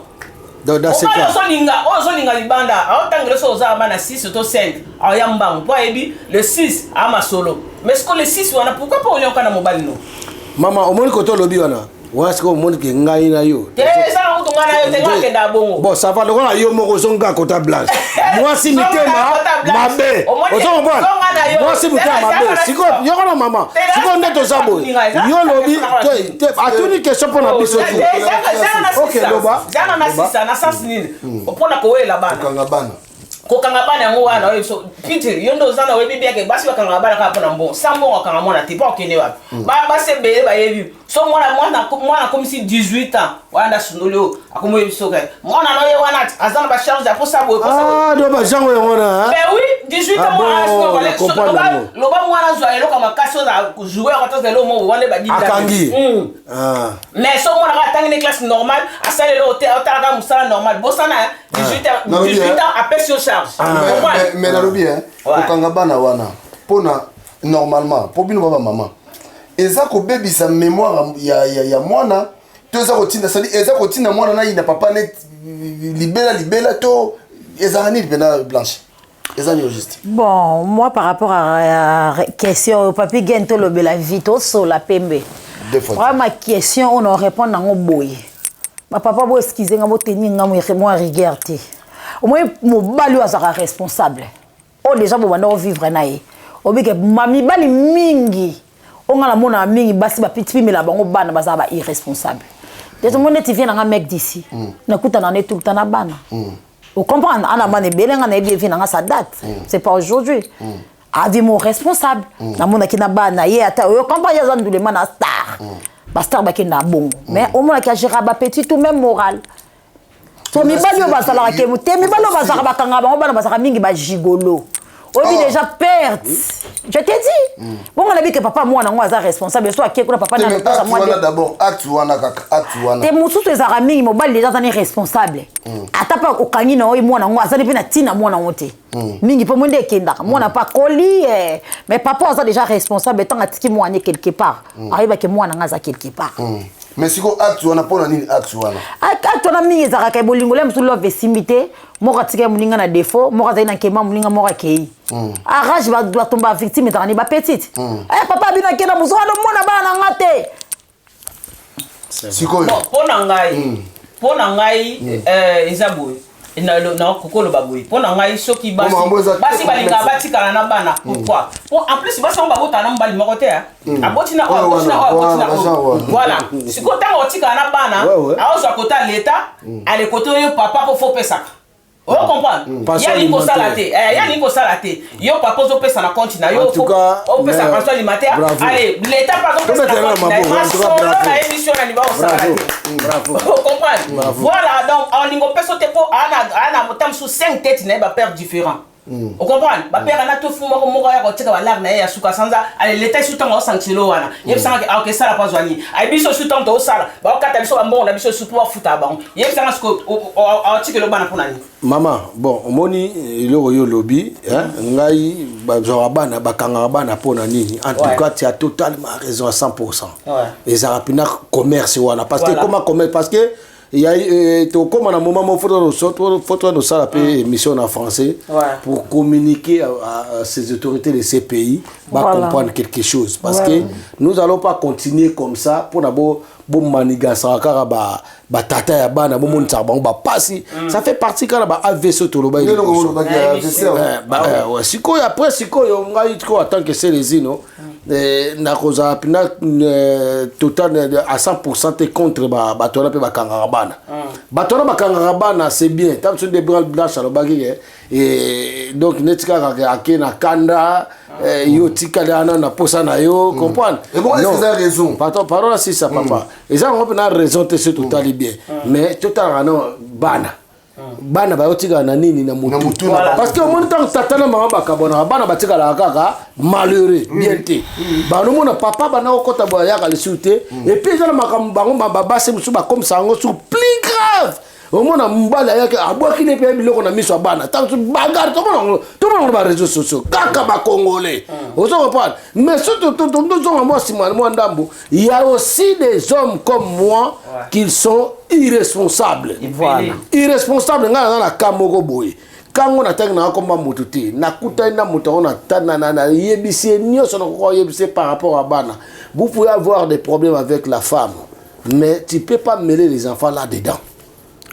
Donc, dans ce Mobali cas- ozolinga oyo ozolinga libanda aotangela so oza bana 6 to 5 aoya mbangu mpo ayebi le 6 aa masolo mais siko le 6 wana pourquoi mpo olioka na mobali no? Mama, omoni kote olobi wana wana, sikoyo omoni ke ngai na yo Te, eza na kutu ngai na yo te, ngai akenda bongo. Bon, ça va, lokola yo moko ozonga kota Blanche, mwasi mitema mabe, ozo comprendre, mwasi mitema mabe. Sikoyo yoko na mama, sikoyo nde toza boye, yo lobi te te, atuni question mpo na biso te. Ok, loba. Zana na sisa na sens nini mpona kowela bana? Kokanga bana. Kokanga bana yango wana oyo so Peter, yo nde oza na oyebi biake basi bakangaka bana kaka mpona mbongo. Sa mbongo akanga mwana te mpo akende wapi? Basi ebele bayebi so mwana mwana mwana akomisi 18 ans wana nde asundoli oyo akomi oyebi soki mwana na ye wana aza na bacharge aposa boye, posa boye. Ah, do bajango yango wana, hein? Ben oui, 18 ans. Ah Mwana bon, asino na comprendre yango. loba mwana azwa eloko ya makasi oyo joueur ata eloko moko wana badinda. Akangi. Ah. Mais so mwana kaka atangi ne classe normale, asali eloko te, aotalaka mosala normal, bosana 18 ans. Nalobi, 18 hein. ans apesi yo charge. Comprendre? Mais nalobi, hein, kokanga bana wana mpona normalement mpo bino ba bamama eza kobebisa mémoire ya mwana to eza kotinda sali, eza kotinda mwana nayina papa net libela libela to ezalaka nini mpena? Blanche, eza nini juste? Bon, moi, par rapport à question, Papi Gen tolobela vie, tosola pembe. Deux fois. Vraiment, question on en répond nango boye. Ba papa bo excuse nga, bo tenir nga moi rigueur te. Au moins mobali oyo azalaka responsable. Oyo déjà bo banda vivre na ye. Obike mibali mingi oyo nga namonaka mingi, basi bapimela bango bana, bazala ba irresponsable. Déjà mo neti vie na nga mec d'ici. Nakutana ne tout le temps na bana. Vous comprenez? Ana bana ebele, nga nayebi vie na nga, ça date. C'est pas aujourd'hui. Avi mo responsable. Namonaki na bana ye ata oyo comprendre ye aza ndulema na star. Bastar bakenda na bongo. Mais omonaki agéra ba petit tout même moral. So mibali oyo bazalaka ke te, mibali oyo bazalaka bakangaka bango bana bazalaka mingi bagigolo. Oyebi déjà perte. Je te dis. Bongo nayebi ke papa mwana yango aza responsable so ake kuna papa Te, na mais kopesa acte mwa wana d'abord, acte wana kaka, acte wana. Te, mosusu ezalaka mingi mobali déjà aza ni responsable, ata mpe okangi na oyo mwana yango azali mpe na ntina mwana yango te mingi mpo mo nde ekendaka mwana mpe akoli eh, mais papa aza déjà responsable ntango atiki mwana ye quelque part, ayebaki mwana nga aza quelque part. Mais sikoyo acte wana, mpona nini acte wana? Acte wana mingi ezalaka bolingo le mosusu, love esimbi te, moko atika ye moninga na défaut, moko azali na nkema moninga, moko akei arage, bato bavictime ezalaka ni bapetite. Eh, papa bino akenda mosusu wana omona bana na nga te. Sikoyo Bon, mpo na ngai eza boye, nakokoloba boye, mpo na ngai soki basi makambo eza basi très balingaka complexe. batikala na bana, pourquoi? Po en plus basi yango babotala na mobali moko te, hein. Aboti na oyo, Oyo aboti na wana, oyo, aboti na wana, oyo. baza wana. Voilà, sikoyo ntango otikala na bana, aozwa kota leta ale kote oyo papa mpo fo opesaka, oyo comprendre Pension ye alingi kosala te. alimentaire. Eh, ye alingi kosala te, yo papa ozopesa na compte na yo. En tout cas, opesa mais, pension alimentaire. bravo. Ale leta mpe azopesa na Tobetela compte na ye. maboko, en tout cas, Masolo bravo. na ye mission na liba kosala Bravo. te. Bravo. Comprendre? Voilà, donc alingi opesa te mpo ana ta mosusu 5 tete na ye, bapère différent, ocomprendre? Bapère ana to fu moko moko aya kotika balare na ye ya suka sanza. Ale leta esu ntango aosanctionne wana, yebisanga akesala mpo azwa nini? Ayebi biso su ntango toosala, baokata biso bambongo na biso su mpo bafuta bango. Yebisanga siko aotikela bana mpo na nini? Mama, bon, omoni eloko oyo olobi, hein, ngai bazwaka bana, bakangaka bana mpo na nini? En tout cas, tu as totalement raison à 100. Ezalaka mpena commerce wana, parce que Voilà. ekoma commerce, parce que ya tokóma na moment moko faut toa tosala mpe émission na français pour communiquer à ces autorités de ces pays ba comprendre quelque chose, parce que nous allons pas continuer comme ça mpona bo bomanigasaka kaka batata ya bana, bomonisaka bango bapasi. Ça fait partie kaka na ba AVC toloba. Nde eloko olobaki ya AVC, ouais. Sikoyo après, sikoyo ngai sikoyo en tant que Selezino, nakozala mpena total à 100 te contre bato wana mpe bakangaka bana. Bato wana bakangaka bana, c'est bien. Ta biso nde Blanche alobaki ke donc neti kaka ake na kanda, yo tikali wana na posa na yo, comprendre? Et bon, est-ce que eza raison? Pardon, pardon, nasisa papa, eza yango mpe na raison te. So totali bien, mais totalaka no bana, bana bayotikala na nini? Na Na motu. motu na bango. Parce que omoni ntango tata na mama bakabonaka, bana batikalaka kaka malheureux bien te. Banomona papa banda kokɔta boye, ayaka lisusu te. Et puis eza na makambo bango babasi mosusu bakomisa yango sur plus grave. Omona mobali ayaki abwaki ne mpe biloko na miso ya bana, ntango bagarre, tomona yango na baréseaux sociaux kaka bacongolais. Ozo comprendre? Mais surtout tozonga mwa nsima mwa ndambo, il y a aussi des hommes comme moi qui sont irresponsables. Voilà. Irresponsable. Ngai naza na ka moko boye, kango natangi nanga komba motu te, nakutani na moto yango, nayebisi ye nyonso nakoka oyebisi ye par rapport à bana. Vous pouvez avoir des problèmes avec la femme, mais tu peux pas mêler les enfants là dedans.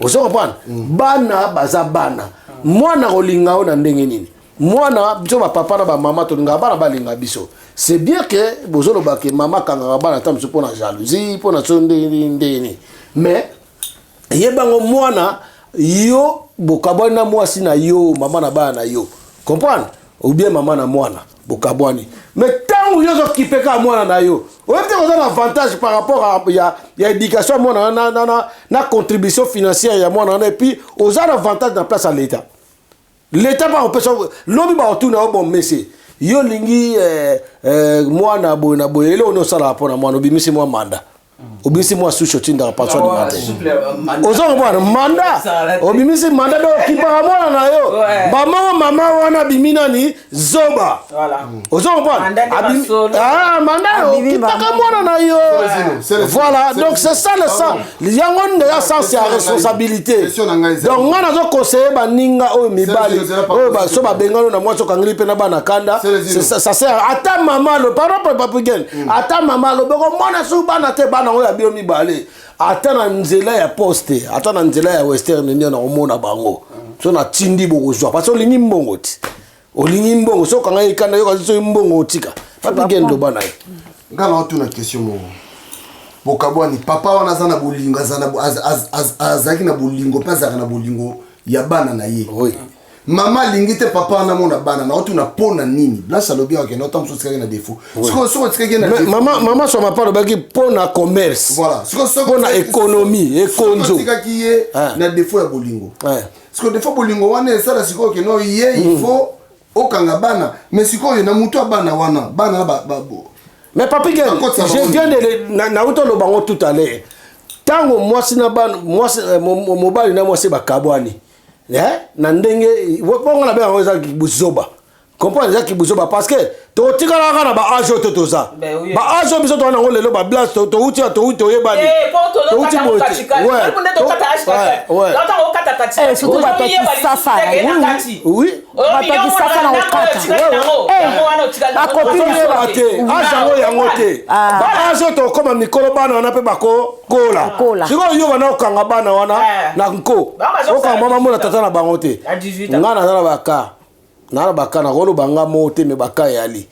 Ozo comprendre? Bana baza bana. Mwana kolinga oyo na ndenge nini? Mwana, biso bapapa na bamama tolingaka bana balinga biso. C'est bien que bozoloba ke mama akangaka bana ta mosusu mpona jalousie, mpona so ndenge nini, mais yebango, mwana yo bokabwani na mwasi na yo, mama na bana na yo, comprendre, ou bien mama na mwana bokabwani, mais ntango yo ozokipe kaka mwana na yo, oyebi te koza na avantage par rapport à, ya éducation ya mwana wana na contribution financière ya mwana wana. Et puis oza na avantage na place ya l'état. L'état bakopesa lobi, bakotuna yo: bon monsieur, yo olingi mwana boye na boye, eloko nini osalaka mpona mwana? Obimisi mwa manda, obimisi mwa sushi, otindaka pension alimentaire. Oza comprendre? Manda, obimisi manda, do okipaka mwana na yo. Bamoko mama wana abimi nani zoba. Oza comprendre? Manda, okipaka mwana na yo. Voilà, donc c'est ça le sens yango nde ya sens ya responsabilité. Donc nga nazoconseille baninga oyo mibali oyo so babengani na mwasi, okangeli mpe na bana kanda, ça sert. Ata mama lo, pardon papigen, ata mama alobeko mwana su bana te, bana oyo ya bino mibale, ata na nzela ya poste, ata na nzela ya Western Union, na komona bango so natindi, bokozwa, parce olingi mbongo ti olingi mbongo. So okanga ekanda yoka soki mbongo otika papigen, loba na ye. Nga na otuna question moko. Bokabwani, papa wana aza na bolingo, azalaki na bolingo mpe azalaka na bolingo ya bana na ye. Mama alingi te papa wana mona bana na otuna mpo na nini? Blanche alobi akende ota mosusu otikaki na défaut. Sikoyo soki otikaki na mama, mama soma pa alobaki mpo na commerce. Voilà. Mpo na économie ekonzo. Otikaki ye na défaut ya bolingo. Sikoyo défaut bolingo wana esala sikoyo keno ye il faut okanga bana, mais sikoyo na motu ya bana wana, bana na Mais papi Gen, je viens de nauti oloba ngo tout à l'heure. Ntango mwasi na bana, mwasi mobali na mwasi bakabwani na ndenge bongo na benga yango eza buzoba. Comprendre, eza kibuzoba, parce que totikala kaka na baâge oyo te, toza baâge oyo biso toza nango lelo, bablace touti touti toyebani, touti boye. Surtout bato ya Kisasa. Oui. Bato ya Kisasa na kokata. Bakoyeba te âge yango, yango te baâge oyo tokóma mikolo, bana wana mpe bakokola. Sikoyo yo bana okanga bana wana na nko, okanga mama mona tata na bango te. Nga naza na baka, naa na baka, nakoloba nga moko te, me baka eyali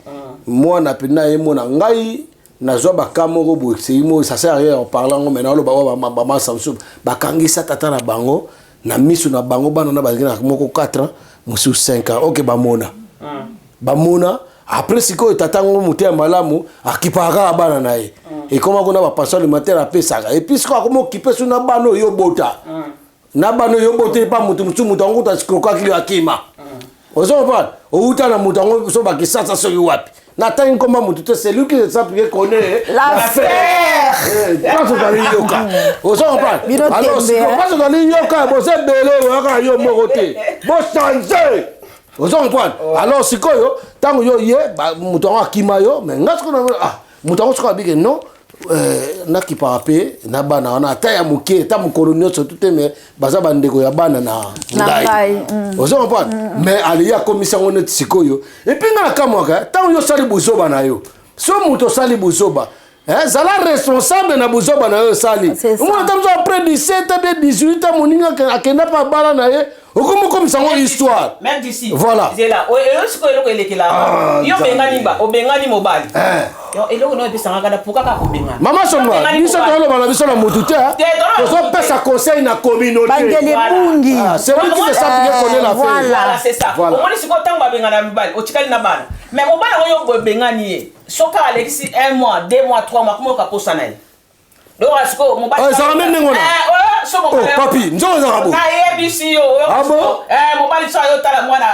mwana mpena ye mona ngai nazwa baka moko boye, sei moko, ça sert à rien en parlant ngo, mais naoloba oyo bamasa mosusu bakangisa tata na bango na miso na bango. Bana na bazalaki na moko 4 ans, mosusu 5 ans. Ok, bamona, bamona. Après sikoyo tata yango moto ya malamu akipaka kaka bana na ye, ekoma kuna bapension alimentaire apesaka. Et puis sikoyo akoma okipe so na bana oyo obota, na bana oyo obota epa moto mosusu, moto yango kuta escroquaki, akima. Ozo comprendre? Outa na moto yango so bakisasa soki wapi, natangi nkomba motu te, celui qui s'applique connaît l'affaire. Place ozali yoka, ozo comprendre? Alors sikoyo place ozali yoka, boza ebele, oyaka yo moko te, bochange. Ozo comprendre? Alors sikoyo ntango yo ye moto yango akima yo, mais nga sikoyo, ah, moto yango sikoyo abike non, nakipaka mpe na bana wana, ata ya moke, ata mokolo nyonso tu te, mais baza bandeko ya bana na ngai. Ozo comprendre? Mais aleyi akomisi yango neti sikoyo. Et puis nga nakamwaka ntango yo osali buzoba na yo, so moto osali buzoba, zala responsable na buzoba na yo osali. Omona ta mosu après 17 bien 18 ans, moninga akenda mpe abala na ye, okomi okomisa yango histoire. Voilà. Elo sikoyo eloko elekelaka yo, obengani, obengani mobali, eloko no epesanga kaka po kaka kobengana. Mama Somba, biso toloba na biso na motu te, tozopesa conseil na communauté. Bangeli ebungi. Celui qui ne s'applique connaît la Voilà, c'est ça. Omoni sikoyo ntango babengana mibali, otikali na bana, mais mobali yango yo obengani ye, soki alekisi 1 mois, 2 mois, 3 mois, komoyoka posa na ye. Donc sikoyo mobali ezalaka nde ndenge wana. somo Oh, papi, nzongo ezalaka boye. Nayebisi yo. Ah bon? Eh, mobali so ayotala mwana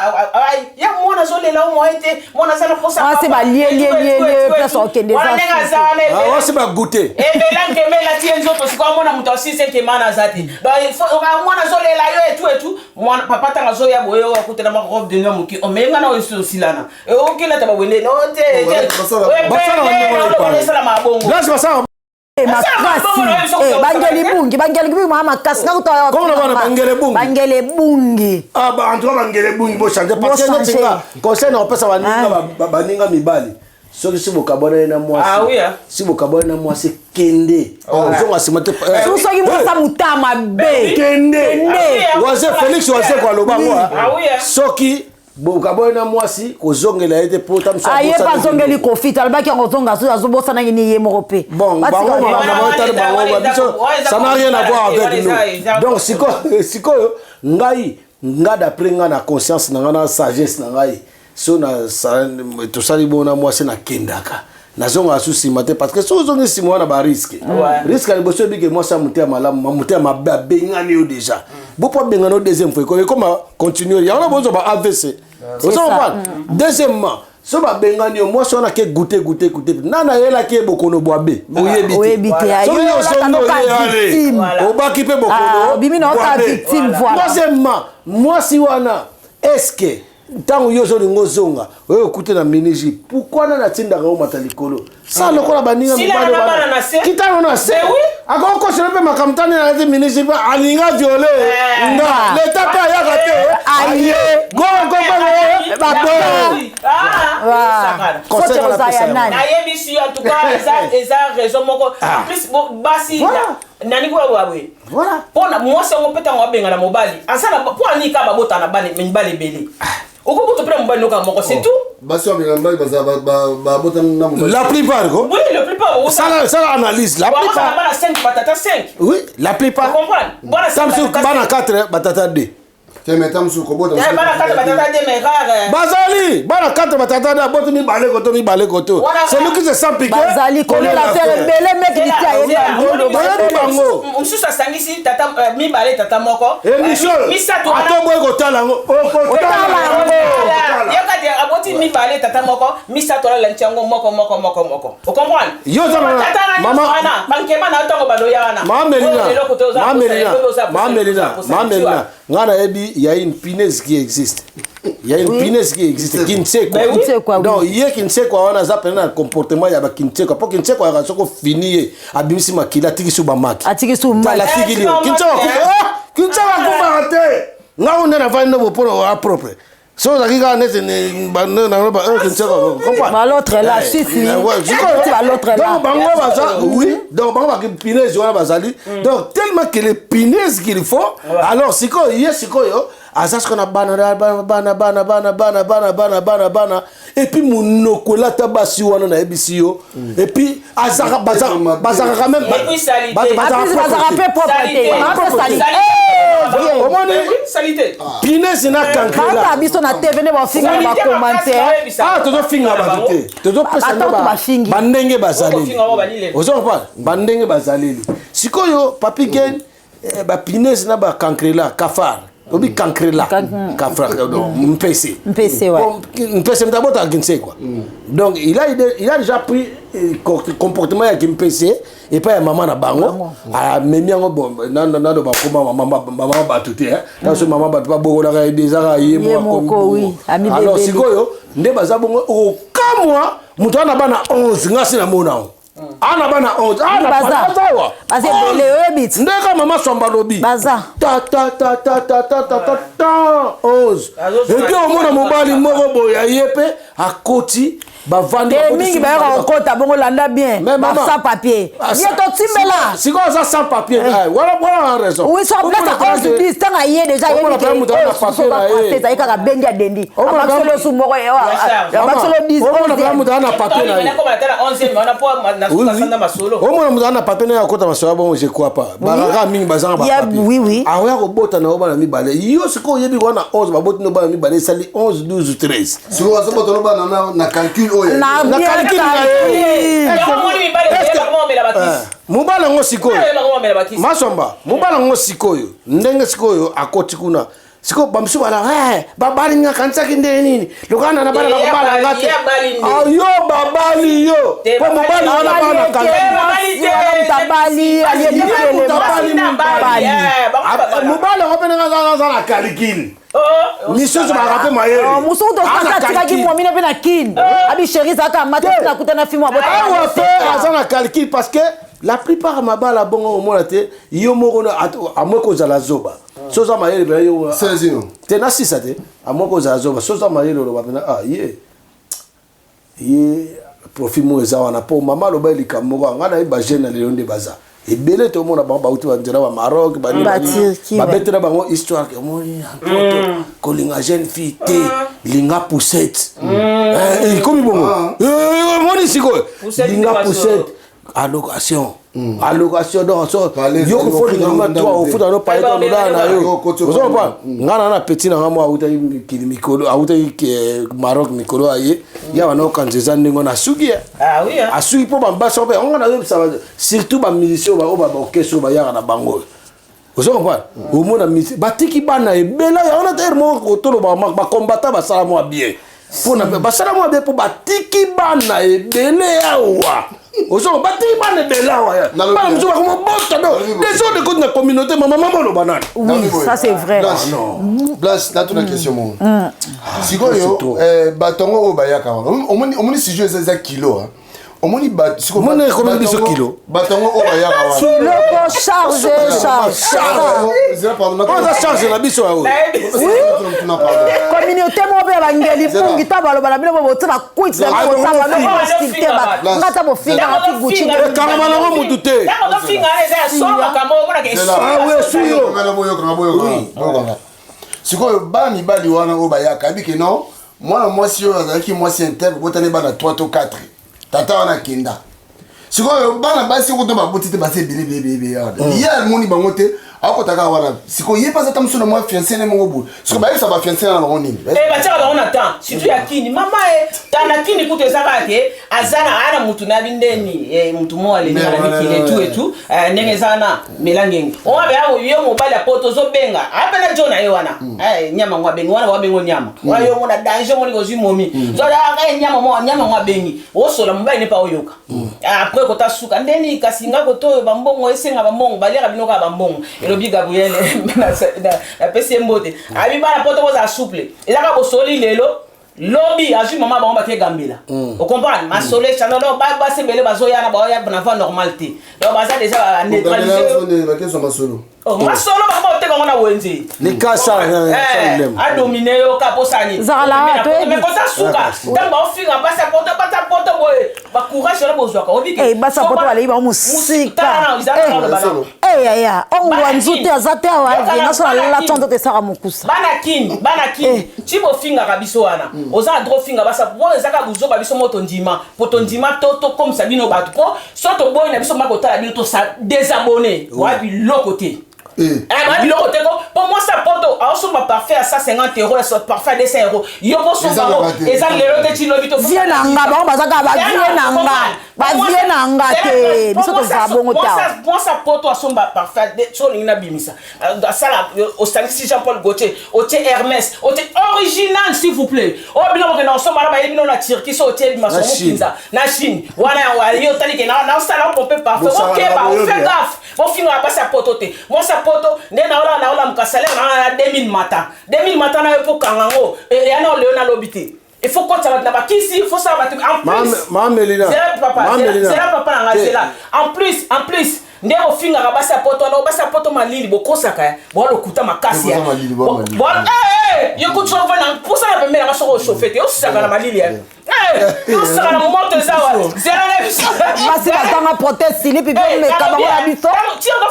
ya mwana azolela o moye te, mwana aza na posa. Ah, c'est ba lie, lie, lie, lie, place okende wana eza ndenge susu. aza wana Ah, wasi bagute. Ebela nkema elati ye nzoto, sikoyo amona moto asisi nkema na aza te. Donc, il faut- mwana azolela yo etu etu, mwana papa ntango azoya boye, oyo akutana mwa robe de nuit moke, omenga na oyo esi osilana okilata babwende no te. Basala ndenge wana epale. Esalama bongo. Place basala. Makasi. Eh, bangeli bungi, bangeli bungi maa makasi. Comment on va bangele bungi? Bangele bungi. Ah, bah, en tout cas, bangele bungi, bo changer. Parce que Bo neti changer. nga, conseil na opesa baninga, baninga mibali. Soki si bokabwana ye na mwasi. Ah oui, hein. Si bokabwana na mwasi, kende. Ozonga nsima te. Eh, Soki mwasi amuta mabe. Kende. Kende. Waze Félix waze kwa loba ngo. Ah oui, hein. Soki bokabwana na mwasi, kozongela ye te po ta mosu Aye abosana mpe azongeli bino. Kofi te, alobaki yango ozonga azobosanaki ni ye moko mpe. Bon, Batika bango ye. makambo na bango etali bango, ba biso, ça n'a rien à voir avec nous. Donc sikoyo, sikoyo ngai nga d'après nga na conscience na nga na sagesse na ngai, so na tosali bongo na mwasi, nakendaka, nazongaka su nsima te, parce que soki ozongi nsima wana, barisque. Risque ya liboso, ebike mwasi ya mote ya malamu, mote ya mabe abengani yo déjà, bo po abengani yo deuxième fois, ekoma continue yango na bozwa ba AVC. Ozo ça. comprendre? Deuxièmement, so babengani yo, mwasi wana ke goûte goûte goûte, nani ayelaki ye bokono bwabe, oyebi Oyebi te. te. Soki Aye, yo olata osongi, noka oye, ale, victime. obaki mpe Ah, bokono obimi na oka bwabe. victime, voilà. Troisièmement, mwasi wana, est-ce ntango yo ozolinga ozonga, oyo okute na miniji, pourquoi nani atindaka yo mata likolo sa lokola baninga Sila mibali na wana? bana na se. Kitano na se. Ben oui. Akokosela mpe makambo tani alati miniji mpe alinga viole nga, leta mpe ayaka te. Aye. Conseil Soki nga oza napesa ya yango. nani? Nayebisi yo, en tout cas eza raison moko. En plus basi nani kuna boye. Voilà. Mpona mwasi yango mpe ntango abengana mobali aza na mpo anika babota na bana mibali ebele, okobuta mpe na mobali noka moko, c'est tout. Basi oyo mibali babotami na mobali. La plupart ko. Oui, le plupart. Sala analyse, la bana plupart. Bana 5, batata 5. Oui, la plupart. Comprendre, bana 5. Tamsu bana 4, batata 2. Te, mais ta mosusu kobota. Bana 4, batata 2, mais rare. Bazali bana 4, batata 2, aboti mibale koto, mibale koto. Wana- Celui qui se sent piqué Bazali connaît kolela l'affaire. te, ebele meki liti ayebi bango. Bayebi bango. Mosusu asangisi tata mibale, tata moko. Émission Misato wana. ata boye kotala yango, okotala yango. Yoka te, aboti mibale, tata moko, misato, alalanti yango moko moko moko moko, ocomprendre? Yo oza na- Tata na Mama- nyonso wana, bankema na yo ntango baloya wana. Mama Melina, Oyo eloko te oza Mama posa, Melina, eloko oza posa, Mama oza Melina, posa, Mama tu Melina, vois. nga nayebi, il y a une punaise qui existe. Il y a une punaise qui existe, Kinsekwa. Ben oui. Kinsekwa, oui. Donc, ye Kinsekwa wana aza pena na comportement ya ba Kinsekwa. Po Kinsekwa yaka soko fini ye, abimisi makila, atiki su bamaki. Atiki su maki. Tala, atikili yo. Eh, Kinsekwa maki, akufa. Ah! Kinsekwa akufaka te. Nga oyo nde nafandi nde bopona oya propre. So ozalaki kaka neti naloba Kinsekwa, comprendre? Ba l'autre là, si, si. Eh, ouais, sikoyo- Ba l'autre là. Donc bango baza, oui, donc bango bapinese wana bazali, donc tellement que les punaises qu'il faut. Alors sikoyo ye, sikoyo aza sikoyo na bana na bana bana bana bana bana bana bana bana bana, et puis monoko elata basi wana, nayebisi yo, et puis azaka bazaka quand même. Et puis salité. En plus, bazalaka mpe propre te. Salité. Bazalaka mpe salité. Salité. Eh, Omoni? Oui, salité. Punaise na cancrela. Bata biso na TV nde bafinga na bacommentaire. Ah, tozofinga bato te, tozopesa Ata nde bafingi. bandenge bazaleli. Okofinga bango balilelo. Ozo comprendre bandenge bazaleli. Sikoyo papi gen, bapinese na bacancrela, cafard, obi cancrela, cafard, donc mpese. Mpese, ouais. Bon, mpese moto abotaka kinsekwa. Donc il a déjà pris comportement ya kimpese epai ya mama na bango, amemi yango. Bon, nano bakoma mama bato te, taso mama bato babokolaka ye, ezaka ye Ye moko, oui. Amibebeli. Alors sikoyo nde baza bongo, okamwa moto ana bana 11, nga si namona yango ana bana 11 ana. Baza. Awa. Baza ebele, oyebi ti. Ndeka mama Swamba alobi. Baza. Ta ta ta ta ta ta ta ta ta 11. Azozwa- Et puis omona mobali moko boye aye mpe akoti, bavandi. Te bakoti mingi soki bayaka bavandi. kokota bongo, landa bien. Mais maman, Sans papier. Ah, Ye totimbela. Sikoyo aza sans papier. Eh, wana wana raison. Oui, so place à 11 10, ntango aye déjà Omona mpe moto aza na papier na ye. ezali kaka bendi ya dendi. Omona mpe- Abakiselo su moko, abakiselo 10. Omona mpe moto aza na papier na ye. Nakoma ata na 11e wana po Oui, nasuka oui. sanda masolo. Omona moto aza na papier na ye, akota masolo bongo, je crois pas. Bakaka mingi bazanga Ya, bapapier. oui, oui. Aoya kobota na yo bana mibale, yo sikoyo oyebi wana 11 baboti no bana mibale, esali 11, 12, 13. Sikoyo azobota no bana na calcul oyo. Na Na bien calcul na ye. calcul. Yango moni mibale Est-ce que- oyeba komomela. bakisi. Mobali yango sikoyo, Mobali bango bamela bakisi. Masomba, mobali yango sikoyo, ndenge sikoyo akoti kuna sikoyo, bamosusu bala babali nga, kanisaki ndenge nini lokola na bana Eh, bakobala nga te. ye abali nde. Ah, yo babali yo Te, po mobali wana babali bana te, kanisa. babali te, Tabali, Ye moto abali Basi mobali. eh, bango Ah, babala. mobali yango mpe ndenge aza na calcul, misusu baka mpe mayele. Mosusu Aza na atikaki calcul. mwamina mpe na kine abi chéri ezalaka mata nakuta na filme. Awa mpe aza na calcul, parce que la plupart ya mabala bongo omona te, yo moko amwe kozala zoba, so oza mayele pena yo Selezino. te nasisa te, amwe kozala zoba, so oza mayele oloba pena ah, ye ye profit moko eza wana. Mpo mama aloba likambo moko, ngai nayebi bajeune na lelo nde baza ebele, tomona bango bauti banzela ba Maroc, banini, Ba-Turquie, babetela bango histoire ke omoni poto kolinga jeune fille te, linga poussette. Ekomi bongo. Omoni sikoyo Poussette linga nde basolo. poussette, allocation, allocation. Donc so Palais, yo kofolinga ndako ma toi te. ofuta no paye Eh, to nodala na yo. Ozo Ozopa nga na petit na nga mo autaki mikili mikolo, autaki Maroc mikolo, aye ya wana okanza eza ndenge wana, asuki ye. Ah oui, hein. Asuki mpo bambasi mpe onga nazoyebisa, surtout bamusicien oyo baorchestre oyo bayaka na bango oyo, ozo comprendre, omona batiki bana ebele yango na tere moko toloba bakombata basala mwa bien mpona basala mwa bien, mpo batiki bana ebele awa. Ozo batiki bana ebele awa ya. Bana mosusu bakomobota do désordre ekoti na communauté. Mama, mama, oloba nani? Oui, ça c'est vrai. Blanche, natuna question moko sikoyo. Bato yango oyo bayaka wana, omoni sujet eza kilo, hein. Omoni bato sikoyo Omoni ekomi biso bato yango- kilo. Bato yango oyo bayaka wana Kiloko charge, charge. Zela, pardon, Oyo eza charge na biso ya oyo. Tuna, pardon. Communauté moko mpe ya bangeli pungi ta baloba na bino bo botia bakwiti na kosala te, nga ta bofingaka ti Gucci. Ekangama nango mutu te. Ntango ozofinga wana eza ya solo, makambo omonaka. Ah, oui, esui yo. Boyokanga, boyokanga, boyokanga, boyokanga. Sikoyo bana mibali wana oyo bayaka, yebi ke non, mwana mwasi oyo azalaki mwasi intègre, botani bana 3 to 4, tata wana akenda. Sikoyo bana basi kuto baboti te, basi ebele ebele ebele awa, ye amoni bango te, akota kaka wana. Sikoyo ye mpe aza ta mosusu na mwa fiancé ne moko boye. Sikoyo bayebisa bafiancé na bango nini? Eh, batiaka bango na temps, surtout ya kini mama e ta na kini kutu eza kaka ke aza na aya na mutu na bindeni mutu moko alenga na mikili etu etu ndenge eza na melangenge oyo beya yo mobali ya poto ozobenga aya mpe na jo na ye wana. Nyama ngo abengi wana, babengo nyama wana, yo mona danger, omoni kozwi momi nyama mo nyama ngo abengi osola mobali ne pa oyoka après kota suka ndeni. Kasi nga koto oyo bambongo esenga bambongo baliaka bino kaka bambongo. Elobi Gabriel, napesi ye mbote, abi bana poto bozala souple, ezaka bosoli lelo lobi azwi mama bango bake gambela, ocomprendre masolo echange. Donc basi ebele bazoya na baoya na voie normale te, donc baza déjà baneutraliser. Bakezwa masolo. Masolo bango baoteka yango na wenze. Likasa. Adomine yo ka posani. Zala, toyebi. Kota suka ntango baofinga basi ya poto, bata poto boye, bacourage wana bozwaka obike. Eh, basi ya poto balei bango mosika. Yaya ongwa nzu te aza te awa, nga so nalala nzoto esaka mokusa. Bana kini, bana kini, ti bofingaka biso wana, oza na droit ofinga basa po eza kaka buzoba. Biso mo tondima po tondima to tokomisa bino bato, po so toboyi na biso ma kotala bino, tosa désabonné oya biloko te. Baya biloko te ko po mwasi ya poto aosomba parfum ya 150 euro, ya parfum ya 200 euro, yo posomba ngo eza lelo te ti lobi to. Vie na nga, bango baza kaka bavie na nga, bavie na nga te, biso tozala bongo te awa. Mwasi ya poto asomba parfum so olingi nabimisa asala, osangisi Jean Paul Gaultier, otie Hermès, otie original s'il vous plaît, oyo bino bokenda kosomba na bayebi bino na Turquie, so otie maso mokinza na Chine wana, yo otali ke naosala opompe parfum. Okeba, ofe gaffe, bofingaka basi ya poto te. Mwasi ya poto nde naola naolamuka salaire na 2000 mata 2000 mata na yo mpo kanga yango ya na oleo nalobi te, il faut kotisa bato na bakisi, il faut sala bato en plus. Mamelina. Zela papa, zela papa na nga, zela. En plus nde bofingaka basi ya poto wana, basi ya poto malili, bokosaka boa lokuta makasi. Boza malili, boa malili. Yo kuti ovanda mposa na pembeni nanga, soko ochauffe te, osisaka na malili ya osisaka na moto eza wa zela na biso. Basi batanga protège slip mpe meka bango na biso,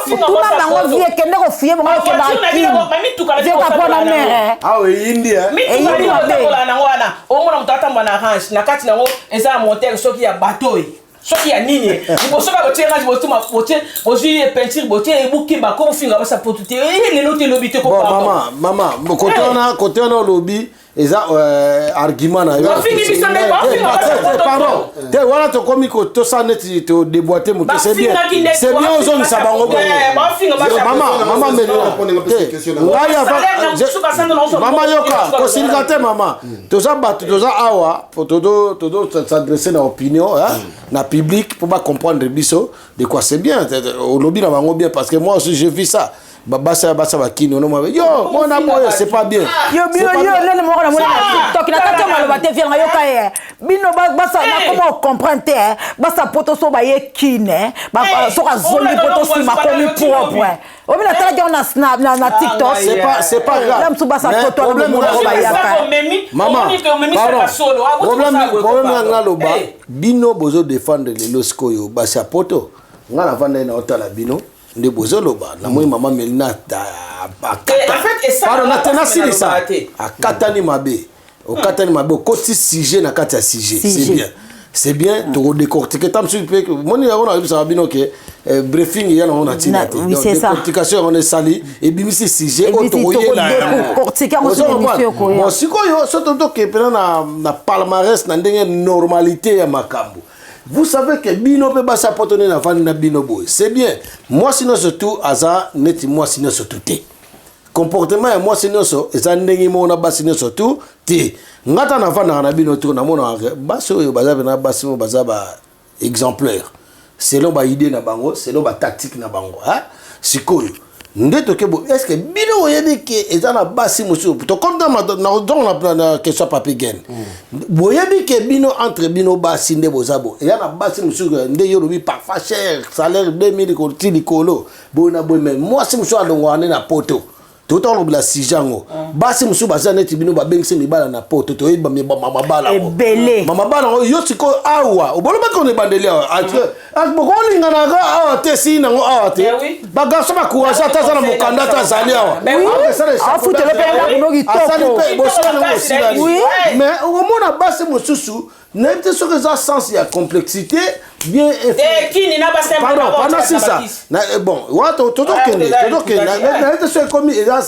tuna bango vie, kende kofie bango, okendaka kini vie kapona mere. Awa eyindi. Mituka bino otambola nango wana, omona moto atambola na range, na kati nango eza na motere soki ya bato oyo soki ya nini, liboso kaka botie range, botuma botie, bozwi peinture, botie ebuki bako bofinga basa poto te. Lelo te, elobi te. Bon, mama, mama, kote wana, kote wana olobi. Eza argument na yo. Bafingi biso nde, bafinga basi ya poto Pardon. Te wana tokomi ko tosala neti todeboite moto. C'est bien. Bafingaki nde, C'est bien bafinga ozongisa basi ya bango poto. bongo. Eh, bafinga basi ya Mama, poto. mama Melina. Te, ngai Salaire na avant mosusu asanda na ozo- mama yoka kosilika te mama toza bato toza awa po todo todo s'adresser na opinion hein, na public pour ba comprendre biso de quoi c'est bien olobi na bango bien parce que moi aussi je vis ça. Babasa ya basa bakini ono mabe yo mona boye c'est pas bien. Yo C'est bino pas yo bien. lelo moko na mona na TikTok na kati ya maloba te vianga yoka ye bino basa na koma comprendre te eh. Basa poto so ba ye kine ba so ka zombi poto sima komi propre obi na tala na snap na TikTok. C'est pas grave. La musu basa Mais poto na problème mona na- ba yaka. Mama, pardon. Problème na nga loba bino bozo défendre lelo sikoyo basi ya poto nga navanda ye na otala bino nde bozoloba namoni mama Melina En fait, esalaka pardon na te mpasi nasilisa na loba te. Akatani mabe, okatani mabe, okoti sujet na kati ya sujet. C'est Sujet. bien, c'est bien tokodécortiquer ta mosusu mpe moni yango nayebisaka bino ke briefing eya nango na ntina te. Oui, Donc, c'est ça. décortication yango na esali ebimisi sujet oyo Ebimisi, tokoyela yango. tokodécortiquer yango Ozo sur émission comprendre? ekoya. Bon, sikoyo so totoke mpena na palmarès na ndenge normalité ya makambo, vous savez que bino mpe basi ya poto nde navandi na bino boye, c'est bien, mwasi nyonso tu aza neti mwasi nyonso tu te. Comportement ya mwasi nyonso eza ndenge moko na basi nyonso tu te. Nga ta navandaka na bino tu namonaka basi oyo baza mpena basi oyo baza ba exemplaire selon baidée na bango, selon batactique na bango, hein? Sikoyo nde toke bo est ce que bino boyebi ke eza na basi mosusu tokomi donc na question ya Papi Gen, boyebi ke bino entre bino basi nde boza bo eza na basi mosusu nde yo olobi parfois cher salaire 2000 koti likolo boye na boye, mais mwasi mosusu alongwaka nde na poto. Tota kolobela sujet yango, basi mosusu baza neti bino babengisi mibala na poto, toyebi mabala yango. Ebele. Mabala yango yo sikoyo awa obolobaki ona ebandeli awa bokolinganaka awa te sii nango awa te. Bagarçon bacourage ata aza na mokanda ata azali awa. Afutela mpe ndako no kitoko. Asali mpe bosala nango osilani. Mais okomona basi mosusu nayebi te soki eza sens ya complexité bien. Kini na basi ya Pardon, mpona pendant baotika sisa bakisi. bon wana tozokende tozokende nayebi te soki ekomi eza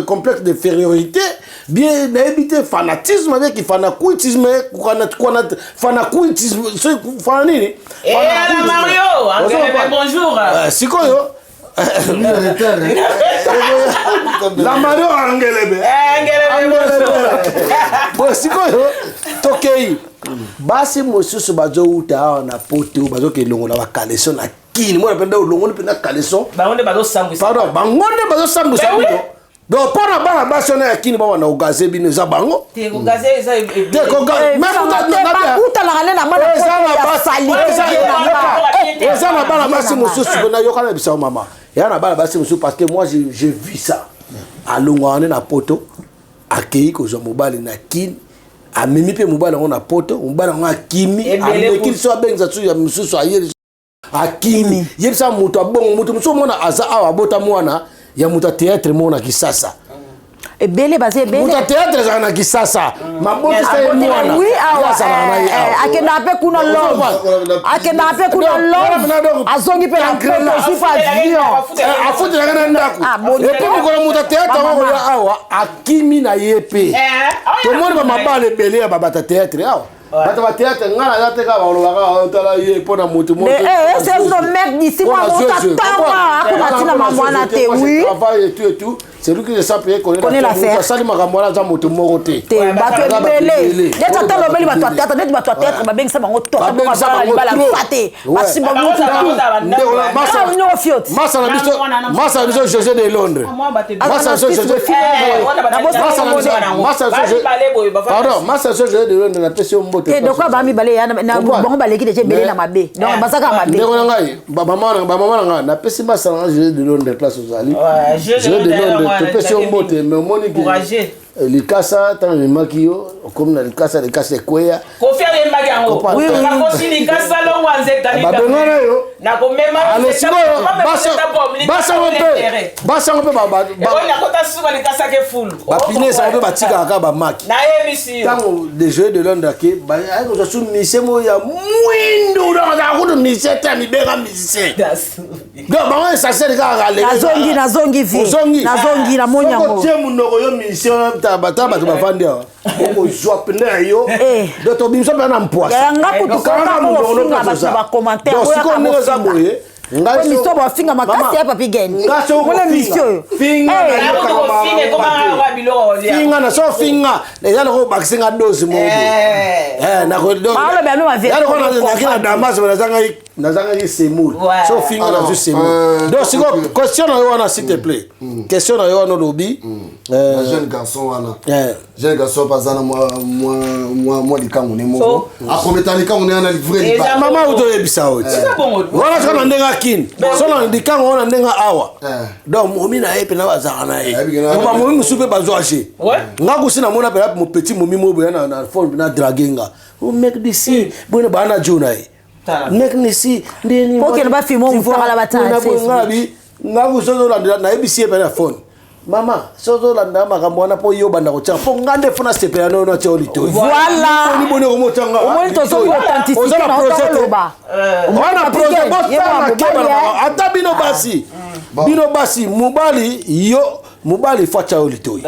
complexe d'infériorité bien, nayebi te fanatisme bien ki fanakuitisme fanakuitisme soki fana nini. Eh, ala Mario, Angelebe, bonjour. Sikoyo la Mario Angelebe. Eh, Angelebe, bonjour. Bon, sikoyo tokei basi mosusu bazowuta awa na poto bazokende longola bacaleçon na Kini mwana mpenza olongoli mpenza caleçon. Bango nde bazosambwisa. Pardon, bango nde bazosambwisa Ben oui. bino. Donc mpo na bana basi wana ya Kini bawana kogaze bino eza bango. Te kogaze eza Te même Utalaka nde na bana Eza poto na ya salite na eza na bana basi mosusu mpena yoka na bisa mama eya na bana basi mosusu parce que moi j'ai vu ça, alongwaka nde na poto akei kozwa mobali na Kini, amemi mpe mobali yango na poto, mobali yango akimi. Ebele. Ameki liso abengisa su ya mosusu aye liso akimi yebisa moto abongo moto mosusu omona aza awa abota mwana ya moto ya théâtre moko na Kisasa. Ebele baza ebele. Moto ya théâtre ezalaka na Kisasa mabotisa ye mwana. Oui, awa Ye azalaka na ye awa. Akendaka mpe kuna Londres, akendaka mpe kuna Londres, azongi mpe na poto, azwi mpe avion. Afutelaka na ndako. Ah, bon. Et puis mokolo moto ya théâtre yango koya awa akimi na ye mpe tomoni bamabala ebele ya babata théâtre awa, bato ba théâtre nga naza te kaka balobaka otala ye mpo na motu. Mais, eh, c'est un mec d'ici, moi, mon tata, akoma ntina mama wana te, oui. Travail et tout et tout, c'est lui qui se sent payé. Connaît l'affaire. Asali makambo wana aza moto moko te. Te bato ebele neti ata lobeli bato ya théâtre, neti bato ya théâtre babengisa bango to ata moko Babengisa azala bango libala trop. fa te basimba mutu nyoko fioti. Masa na biso, masa na biso José de Londres, masa na biso José, masa na biso pardon, masa na biso José de Londres, napesi yo mbote. Te doko ba mibale ya na bango baleki deja ebele na mabe, donc bazaka mabe. Ndeko na ngai, bamama na ngai, napesi masa na ngai José de Londres, place ozali José de Londres, topesi yo mbote. Mais omoni Courageux. Likasa ntango ememaki yo okomi na likasa, likasa ekweya. Kofi ayembaki yango. Comprendre. Nakosi likasa longwa nzeta. Babengana yo. Nakomema. Ale sikoyo basango mpe Nakota suka likasa ke fulu. Bapine sango mpe batikaka kaka bamaki. Nayebisi yo. Ntango de Jeu de Londres ake aye kozwa su musicien moko ya mwindu, donc azala kutu musicien te, amibenga musicien, donc bango essentiel kaka. Nazongi, nazongi vie. Ozongi. Nazongi, namoni yango. Soki otie monoko yo musicien wana. ta bato bavandi awa okozwa pende ya yo eh. donc tobimisa mpenza na mpwasa nga kutu kaka kofinga bato na bacommentaire sikoyo ndenge eza boye miso bafinga makasi ya papi gen mona misio oyo finga na so finga eza loko obakisi nga dose moko boye na damas nazangaki semoule so finga nazwi semoule euh, donc sikoyo question na yo wana s'il te plaît mm. question na yo wana olobi mm. euh, jeune garçon wana eh. jeune garçon mpe aza na mwa likangu ne moko akometa likangu ne wana vrai mama uto oyebisa yo ti wana soka na ndenge akini so na likangu wana ndenge awa eh. donc momi na ye mpena bazalaka na ye po bamomi mosusu mpe bazwa age nga kusi namona mpena mopetit momi moko boya na phone na drage nga mec d'ici boyena baa na jo na ye mec nisi ndeni okende bafilme motakala batana nga kusi ozolandela nayebisi ye mpena na phone mama soki ozolanda makambo wana mpo yo obanda kotya mpo nga nde fo nasepela noyo natya yo litoi boni okomotyanga omoni tozoki authenticité na otoloba wana projet bosala keba ata bino basi ah. bino basi mobali yo mobali fo atya yo litoi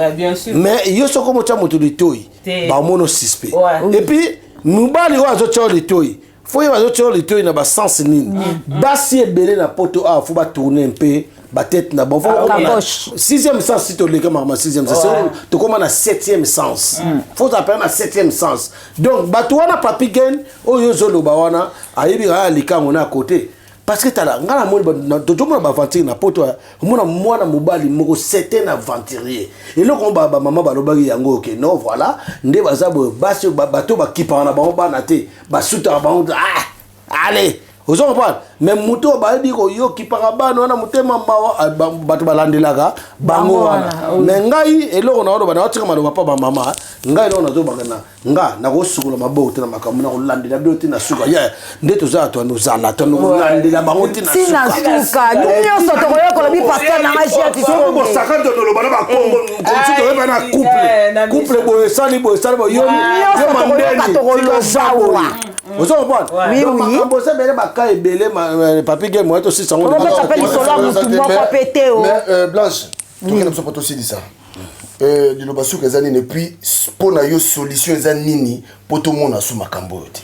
mais yo soki omotya moto litoi bamono suspect et puis mobali oyo azotya yo litoi fo ye bazotya yo litoi na basens nini mm. basi ebele na poto awa fo batourne mpe batete na bango ah, sixième sens si toleka makambo ya sixième sens tokóma na septième sens mm. fo ozala mpenza na septième sens donc bato wana papi gen oyo ozoloba wana ayebi kaka likango na kote parce que tala ngai namoni tozomona baaventure na poto omona mwana mobali moko c'est un aventurier eloko ngo bamama balobaki yango oke non voilà nde baza boye basi bato bakipaka na bango bana te basutaka bango ah allez ozo comprendre mais moto oyo bayebi koyokipaka bana wana motema mawa ah, bato balandelaka bango wana mais ngai eloko naoloba naotika maloba mpa bamama ngai eloko nazobaka na nga nakosukola maboko te na makambo nakolandela bino te na suka ye nde tozala toando ozala toando kolandela bango te na suka nyonso tokoyokola bi pasteur na ngai soki bosaka toloba na bakongo komsi toyeba na couple couple boye esali boye esali boye yo mandeni tika za boye ozo comprendre donc makambo eza ebele baka ebele euh, papi ge moye tosisa yango tokopesa mpe lisolo ya motu moko mpe te o euh, euh, blanche tokende biso mpo tosilisa liloba suka eza nini epuis mpo na yo solution eza nini mpo tomona su makambo oyo te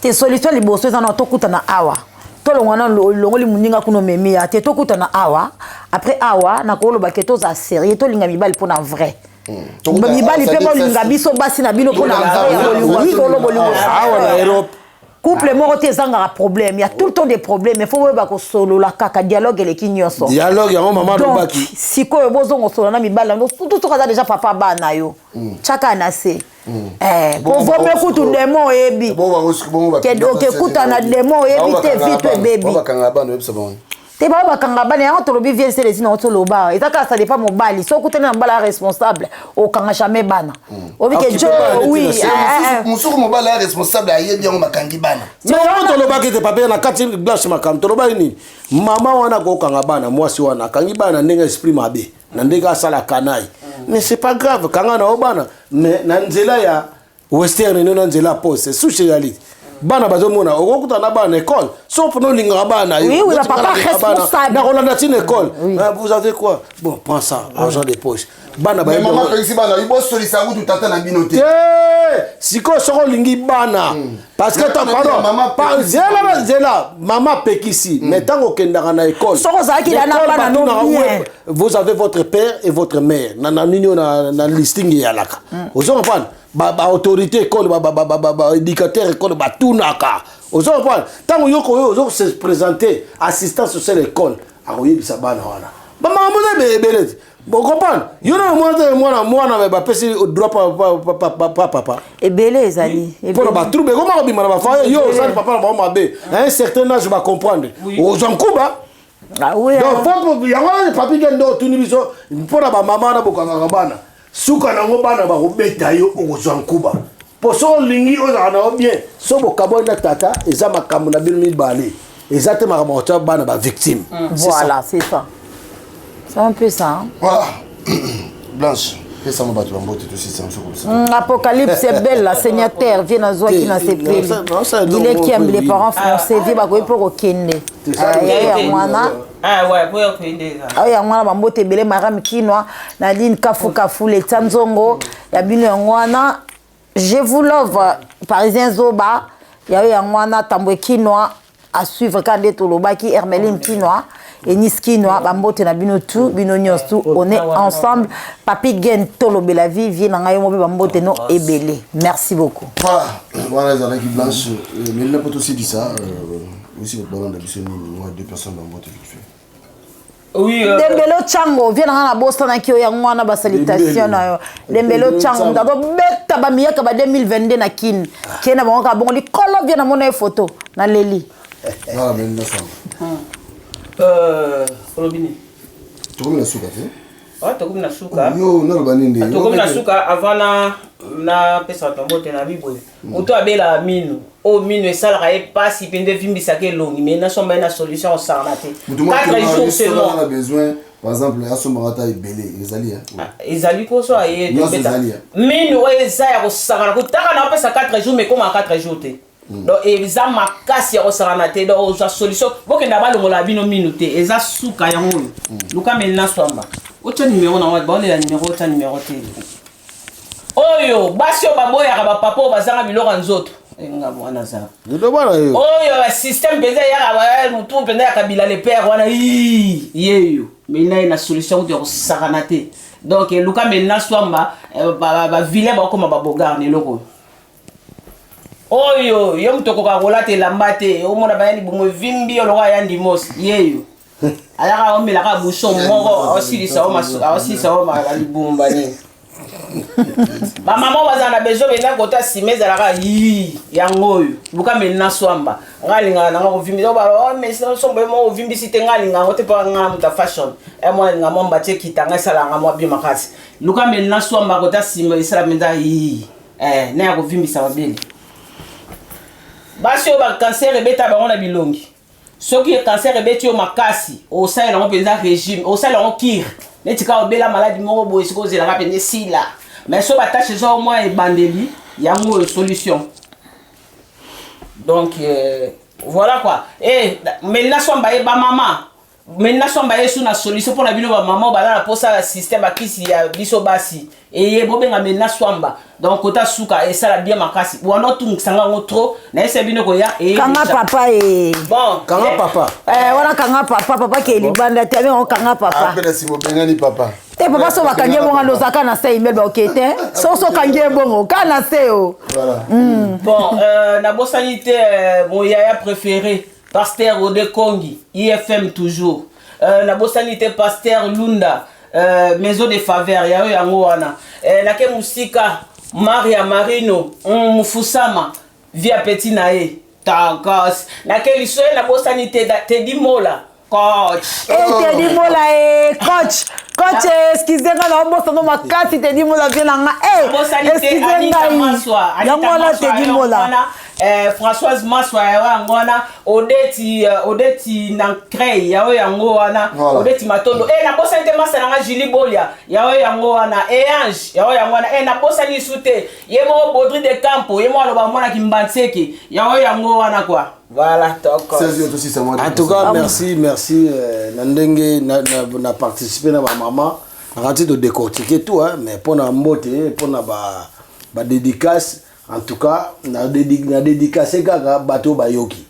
te solution liboso eza na tokutana awa tolongwa na olongoli moninga kuna omemi ya te tokutana awa après awa nakoloba ke tozala sérieux tolinga mibali mpo na vrai hmm. mibali mpe bolinga biso basi na bino mpo na vrai ya bolingo solo bolingo awa na europe couple moko te ezangaka problème ya tout le temps des problèmes il faut boyeba kosolola kaka dialogue eleki nyonso dialogue yango mama alobaki sikoyo bozonga osolola na mibali na surtout soki aza déjà papa bana yo hmm. tiaka na se hmm. eh, kovome kutu demo oyebi okekuta na demo oyebi te vitu ebebi te bao bakanga bana yango tolobi vie selesi nango toloba eza kaka ça dépend mobali soki okutani na mobali ya responsable okanga jamais bana hmm. obi ke jo oui eh, eh, eh. mosuku mobali ya responsable ayebi yango makangi bana mais yango tolobaki te papier na kati blanche makambo tolobaki nini mama wana akokanga bana mwasi wana akangi bana na ndenge esprit mabe na ndenge asala kanai mais c'est pas grave kanga na yo bana mais na nzela ya western eno na nzela poste sushi ezali bana bazomona okokuta na bana école so mpona olingaka bana yo nakolanda ntina école ah, vous avez quoi bon prends ça argent de poche bana bayebisi bana bosolisa kutu tata na bino te sikoyo soki olingi bana hmm. parce que pardon zela na nzela mama apekisi hmm. mais ntango okendaka na école soki ozalaki na bana no bien vous avez votre père et votre mère na nini oyo na listing eyalaka hmm. ozo comprendre baautorité école baéducateur école batunaka ozo comprendre ntango yo koyo ozo se présenter assistant social école akoyebisa bana wana bamakambo eza ebele te bocomprendre yo nano mwana te mwana mwana me bapesi droit pa papa ebele ezali mpona batrouble ekoma kobima na bafaye yo osali papa na bango mabe à un certain âge bacomprendre ozwa nkuba Ah oui, donc faut yango wana papi ke nde otuni biso mpo na bamama wana bokangaka bana suka nango bana bakobeta yo okozwa nkuba mpo soki olingi ozala na yo bien so bokabwani na tata eza makambo na bino mibale eza te makambo ya kotya bana bavictime mm. voilà c'est ça c'est un peu ça hein? voilà blanche. Pesanga bato bambote tosisa biso komisa. Apocalypse Bella, signataire, vie nazwaki na sepeli. Gile Kiembe, les parents français, vie bakoki mpo kokende. Ya yango wana. Ah ouais, po ya kokende eza. Oyo yango wana bambote ebele Maram Kinwa, Nadine Kafu Kafu, Letia Nzongo, ya bino yango wana. Je vous love, Parisien Zoba, ya yo yango wana Tambwe Kinwa, à suivre kaka nde tolobaki Hermeline Kinwa. Enis Kinwa, bambote na bino tout, bino nyonso tout, on est ensemble. Papi Gen tolobela vie, vie na ngai yo mpe bambote no ebele. Merci beaucoup. Voilà, wana ezalaki Blanche, mais là po tosilisa, aussi bato balanda biso nini, mwa deux personnes bambote vite fait. Oui, Dembele Chango, vie na ngai nabosanaki yo yango wana ba salutation na yo. Dembele Chango, moto azobeta ba miyaka ba 2022 na Kin. Kie na bango kaka bongo likolo vie na mona ye photo na leli. Voilà, mais nous sommes. Olobi nini? Tokomi na suka te. Ouais, tokomi na suka. Yo naloba nini nde? Tokomi na suka avant na napesa bato mbote na biboye. Moto abelaka mino oyo mino esalaka ye mpasi mpenza evimbisaka elongi mais nasomba ye na solution osangana te. Moto moko 4 jours na seulement. besoin par exemple asombaka ata ebele ezali hein. Ezali koso aye Nyonso tobeta. ezali, hein. Mino oyo eza ya kosangana kotaka na opesa 4 jours mais ekomaka 4 jours te. Donc eza makasi ya kosangana te donc ozwa solution bokenda balongola bino minu te eza suka yango oyo. Luka melina swamba otya numero na wapi baolela numero otya numero te oyo basi oyo baboyaka bapapa oyo bazanga biloko ya nzoto nga mwana aza oyo basystème mpenza eyaka motu mpenza ya kabila le père wana ii, yeyo melina ye na solution kutu ya kosakana te donc luka melina swamba bavilain bakokoma babogar na eloko oyo. Oyo yo moto okoka kolata elamba te omona baya libumu evimbi yo lokola ya ndimos yeyo ayaka omelaka bouchon moko aosilisa yo libumu banini bamama bazala na besoin mpenza kota nsima ezalaka yi yango oyo luka melina swamba nga alingaka nanga kovimbisa sombo ye moko ovimbisi te nga alingaka yango te mpo nga moto ya fashion e mwana alinga mwa mbati ekita nga esalaka nga mwa bien makasi luka melina swamba kota nsima esala mpenza yi na ya kovimbisa mabele basi oyo bakanser ebeta bango na bilongi soki kanser ebeti yo makasi osalela yango mpenza régime osalela yango cure neti kaka obela maladi moko boye soki ozelaka mpenza esila mais so batashe eza mwa ebandeli yango oyo solution donc voilà quoi melina swamba ye bamama melina swamba ye su na solution mpona bino bamama baza na mposa ya système bakisi ya biso basi eye bobenga melina swamba donc kota suka esala bien makasi wana otungisa yango trop nayesa bino koya eye Kanga déjà. papa e. Bon, Kanga papa. Wana kanga papa, papa ke libanda te abenga kanga papa. Apena si bobengani papa. Te papa so bakangi ye bongo ozalaka na se email baoke te. So so okangi ye bongo ka na se o. Voilà. Bon, nabosani te mon yaya préféré Pasteur Ode Kongi, IFM toujours. Nabosani te Pasteur Lunda, Maison de Faveur, yayo yango wana. Nake musika Maria Marino, Mufusama, via petit na ye. Takas. Nake lisoye nabosani te Teddy Mola. Coach. Teddy Mola, coach. Coach, excusez nga na obosano makasi Teddy Mola vie na nga. Nabosani te Excusez Anita ngai. Maswa. Anita Yango wana Maswa, Teddy yango Mola. wana. Françoise Maswa ya yango wana, Odeti Nancrey ya oyo yango wana, Voilà. Odeti Matondo. Nabosani te masa nanga Julie Bolia ya oyo yango wana, Ange ya oyo yango wana. Nabosani su te ye moko Baudry de Campo, ye moko aloba mwana Kimbanseke ya oyo yango wana quoi. Voilà, toko. Seize heures, aussi, c'est moi. En tout cas, merci, merci, na ndenge na, na, na participer na ba maman. Nakati de décortiquer tout, hein, mais pour na mbote, pour na ba, ba dédicace, en tout cas, na na dédicace kaka bato bayoki.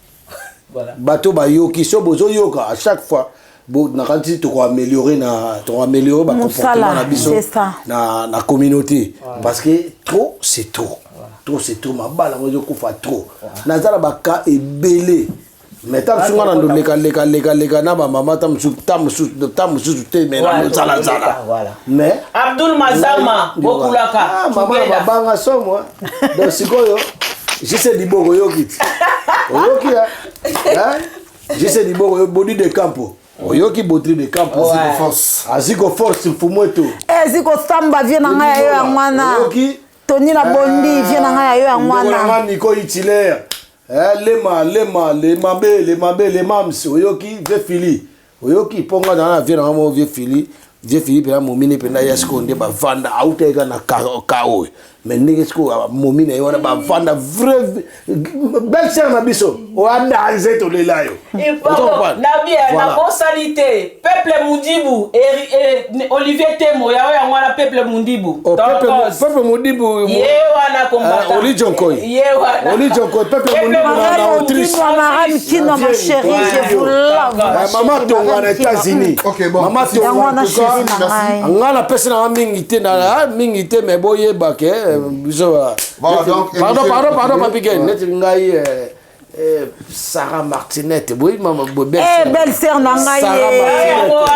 Voilà. Bato bayoki, so bozo yoka à chaque fois. Bo, na kati to ko améliorer na, to ko améliorer ba Mosala, comportement na biso c'est ça. na, na communauté. Voilà. Parce que trop, c'est trop. Voilà. Trop, c'est trop. Ma balle, moi, je kufa trop. Voilà. Nazala ba cas ebele. Mais tam Ah, sunga na trop, ndo leka, leka, leka, leka, na ba mama, tam su, tam su, tam su, te, mais na Ouais, zala, trop, zala. voilà. Mais Abdul Mazama, Ngai, Bokulaka, Ah, mama na Tugela. babanga somo, hein. Donc, sikoyo, Jise Diboko yoki. Oyoki, hein. Hein? Jise Diboko, yo, Bodi de Campo. Oyoki Bodi de Campo. Ouais. Aziko force. Aziko force, mfumu eto. Ziko samba, vie na ngai ya yo ya mwana. Oyoki. Tony na Bondi, vie na ngai ya yo ya Ndeko na mwana. ngai Nico Itilaire. Lema, lema, le mabe, le mabe, le mams. Oyoki, vie fili. Oyoki, ponga na na vie na ngai, vie fili. Vieux Philippe na momine mpenza ya sikoyo nde bavanda autaki kaka na ka oyo mais ndenge sikoyo momi na ye wana bavanda vrai belle sœur na biso oyo adanze tolela yo nabosani te peuple mundibu Olivier Temo yayo yango wana peuple mundibu oh, peuple mundibu ye wana combattant Oli Jonkoy ye wana Oli Jonkoy peuple mundibu na Autriche Maram Kino ma chérie je vous love mama Tonga na États-Unis mama Tonga en tout cas nga napesi nanga mingi te na mingi te mais boyeba ke biso pardon pardon pardon Papi Gen neti ngai Sarah Martinette boyi mama belle eh, belle sœur na ngai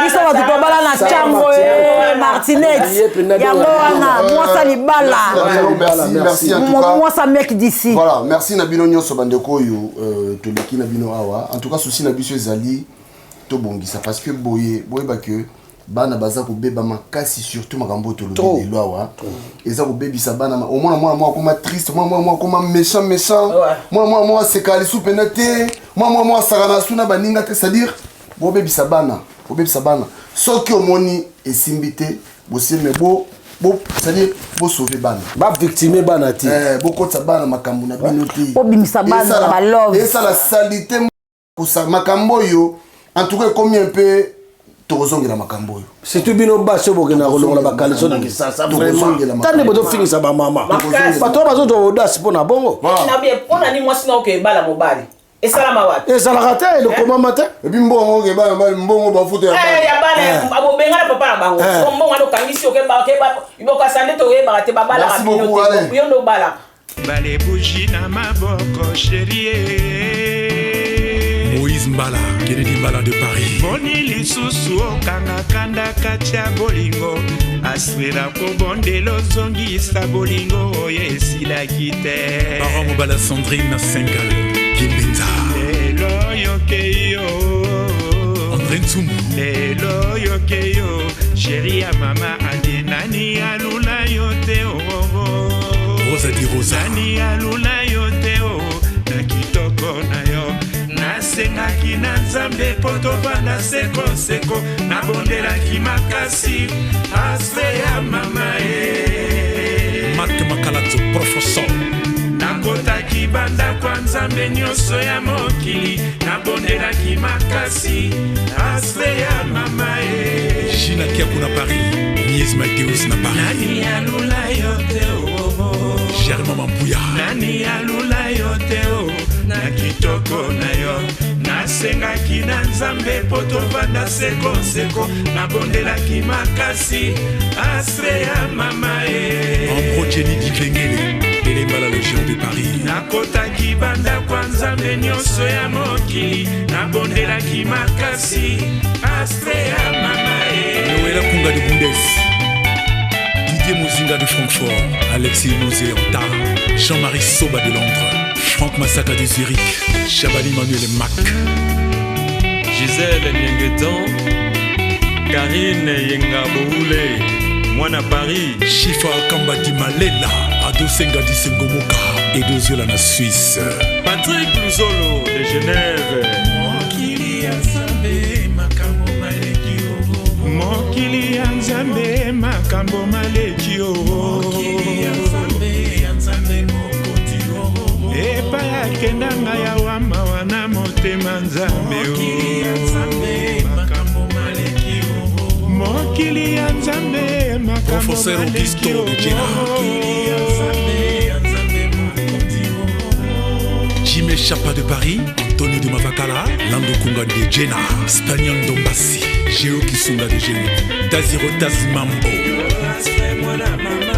biso bato tobala na ntango Martinette yango wana mwasa libala mwasa mec d'ici voilà merci na bino nyonso bandeko oyo toleki na bino awa en tout cas souci na biso ezali tobongisa parce que boye boyeba que bana baza kobeba makasi surtout makambo oyo tolobi lelo awa eza kobebisa bana omona mwana moko akoma triste mwana mwana moko akoma méchant méchant mwana mwana moko aseka lisu mpena te mwana mwana moko asaka na su na baninga te c'est-à-dire bobebisa bana bobebisa bana soki omoni esimbi te boseme bo bo c'est-à-dire bosauve bana bavictime bana te bokotisa bana makambo na bino te bobimisa bana na balove esala salite makambo oyo en tout cas ekomi un peu tokozongela makambo oyo surtout bino basi oyo bokenda kolongola bakaleso na kisasa vraiment tande bozofingisa bamama bato oyo bazozwa audace mpo na bongo mpona ni mwasi na oke ebala mobali esalama wapi ezalaka te elokomama te epi mbongo oke ebala mobali mbongo bafuta ya bana bobengana papa na bango mbongo wana okangisi okebokasa nde toyebaka te babalaka bino te yo nde obalaka Bale bougie na maboko chérie Moïse Mbala, Kennedy Mbala de Paris. Boni lisusu okanga kanda kati ya bolingo aswela kobondela ozongisa bolingo oyo esilaki te. Parent Mobala Sandrine na Sengal Kimbenza. Lelo yoke yo André Ntsumbu. Lelo yoke yo chéri ya mama andi nani alula yo te oh, oh. Rosa di Rosa. Nani alula yo te o na kitoko na yo nasengaki na nzambe mpo tovanda sekoseko nabondelaki makasi astre ya mama e Marc Makalato professeur nakotaki bandako ya nzambe nyonso ya mokili nabondelaki makasi astre ya mama e Gina Kiaku na Paris Mies Mateus na Paris nani alula yo te o Germain Mampuya nani alula yo te o na kitoko na yo nasengaki na nzambe mpo tovanda sekoseko nabondelaki makasi astre ya mama e Ambro Jenny Dikengele Elemba la Légion de Paris nakotaki bandako ya nzambe nyonso ya mokili nabondelaki makasi astre ya mama e Noëlla Kunga de Bundes Didier Mozinga de Francfort Alexis Mosé Anta Jean-Marie Soba de Londres Franck Masaka de Zurich Chabani Manuel Mac Gisèle Niengetan Karine Yenga Boule Mwana Paris Chifa Kamba di Malela Adosenga di Sengomoka Edoziola na Suisse Patrick Luzolo de Genève mokili ya nzambe makambo maleki o mokili ya nzambe makambo maleki o mokili ya nzambe ya nzambe mokonzi o epai akendanga yawa mawa na motema nzambe o mokili ya nzambe makambo maleki o mokili ya nzambe makambo Professeur maleki Augusto o de Jena. mokili ya nzambe ya nzambe mokonzi o Jimé Chapa de Paris, Antonio de Mavakala, Lando Kunga de Jena, Spaniel Dombassi, Géo Kisunga de Géo, Daziro Tazmambo, mwana mama